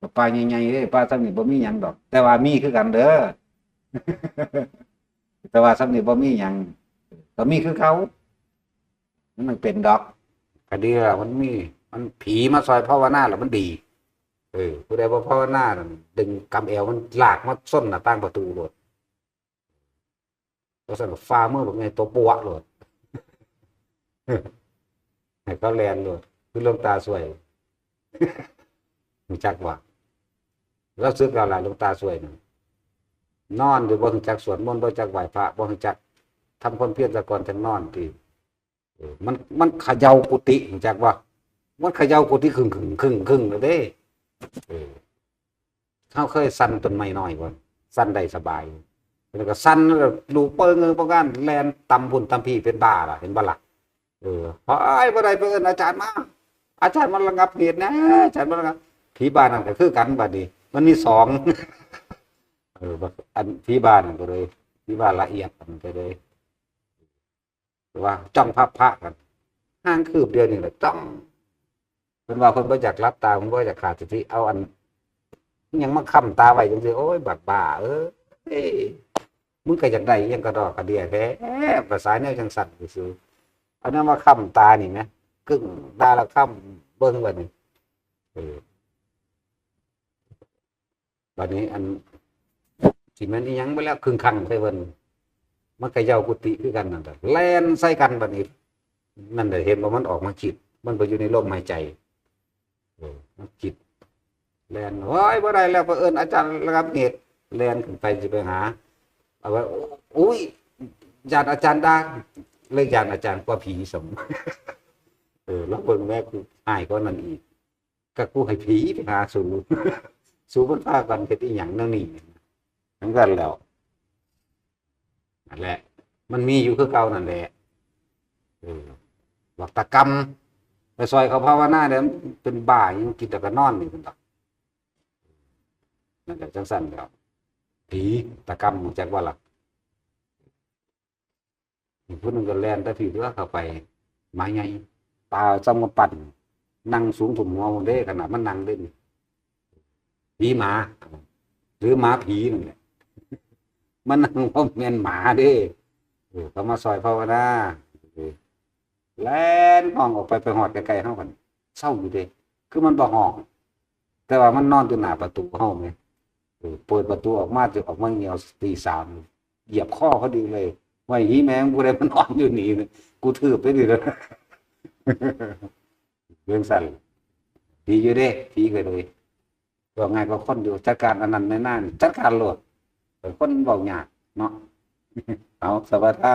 อ ป่าใหญ่ๆเด้ ป่าส่ำนี้บ่มีหยังดอก แต่ว่ามีคือกันเด้อ แต่ว่าส่ำนี้บ่มีหยัง ก็มีคือเก่า มันต้องเป็นดอก ก็ดีแล้ว มันมี มันผีมาซอยภาวนาแล้วมันดี เออ ผู้ใดบ่ภาวนานั่น ดึงกำแอวมันลากมาชนหน้าต่างประตูโลด ว่าซั่นก็ฝ่ามือบักใหญ่ตบปัวโลด ให้เขาแล่นโลด คือหลวงตาช่วย รู้จักบ่ ลาวสึกแล้วล่ะ หลวงตาช่วยน่ะ นอนอยู่ บ่รู้จักสวดมนต์ บ่รู้จักไหว้พระ บ่รู้จักทำความเพียรซะก่อนจั่งนอนติ เออ มัน มันเขย่ากุฏิ รู้จักบ่ มันเขย่ากุฏิ ครึ่งๆ ครึ่งๆ แล้วเด้ เออ เฮาเคยสั่นต้นไม้น้อยบ่ สั่นได้สบาย แล้วก็สั่นแล้วลูกเปิงเอิงปองกาน แล่นตำพุ้นตำพี้ เป็นบ้าล่ะ เห็นบ่ล่ะ เออ พออ้ายบ่ได้ ไปเอิ้นอาจารย์มา อาจารย์มาระงับเหตุนะ อาจารย์มาระงับ ผีบ้านั่นก็คือกันบัดนี้ มันมีสอง เออ บักอันผีบ้านั่นก็เลย ผีบ้าละเอียดมันก็เลย ว่าจ้องพระพระกัน ห่างคืบเดียวนี่แหละ จ้อง เพิ่นว่าเพิ่นบ่อยากหลับตา เพิ่นบ่อยากขาดสติ เอาอันอิหยังมาค้ำตาไว้จั่งซี้ โอ้ย บักบ้าเอ้ย มึงก็อยากได้อิหยังกระดอกกระเดี้ยแท้ ภาษาแนวจั่งซั่นซื่อๆ เอาแนวมาค้ำตานี่แหม กึ่งตาละค้ำ เบิ่งบัดนี้ เออ บัดนี้อัน สิแม่นอิหยังไปแล้ว ครึ่งข้างใส่เพิ่น มันเขย่ากุฏิคือกันนั่นแหละ แล่นใส่กันบัดนี้ นั่นแหละ เห็นบ่ มันออกมาคิด มันไปอยู่ในลมหายใจ เออ มันคิด แล่น โอ้ย บ่ได้แล้ว เผอิญอาจารย์ระงับเหตุ แล่นขึ้นไปสิไปหา เอาไว้ อุ้ย ย่านอาจารย์ด่า เลยย่านอาจารย์กว่าผีซ้ำ เออ ลองเบิ่งแม่ กูอ้ายกว่านั้นอีก ก็กูให้ผีไปหาสู สูมันพากันเฮ็ดอีหยังแนวนี้ เหมือนกันแล้ว นั่นแหละ มันมีอยู่คือเก่านั่นแหละ เออ บักตะกำ ไปซอยเขาภาวนาเนี่ย มันเป็นบ้า ยังกินแต่ก็นอนอยู่นั่นดอก นั่นแหละ จั่งซั่นแล้ว ผีตะกำ รู้จักบ่ล่ะ อีกผู้หนึ่งก็แล่นแต่ผีตัวเข้าไป หมาใหญ่ ตาจ้ำกำปั้น นั่งสูงท่วมหัวหมดเด้ ขนาดมันนั่งเด้นี่ ผีหมา หรือหมาผีนั่นแหละ มันนั่งบ่แม่นหมาเด้ เออ เขามาซอยภาวนา เออ แล่นห้องออกไป ไปฮอดใกล้ๆ เฮาบัดนี้ เซาอยู่เด้ คือมันบ่ฮ้อง แต่ว่ามันนอนอยู่หน้าประตูเฮาแหม เออ เปิดประตูออกมา จะออกมาเหยียบตีสาม เหยียบคอพอดีเลย ว่า "หีแม่ง ผู้ใดมันนอนอยู่นี่ กูทืบไปดิ" เรื่องสั่น ผีอยู่เด้ ผีก็เลย ว่าง่ายกว่าคนอยู่ จัดการอันนั้นในหน้านี่ จัดการโลด เออ คนเว้ายากเนาะ เอา สวัสดี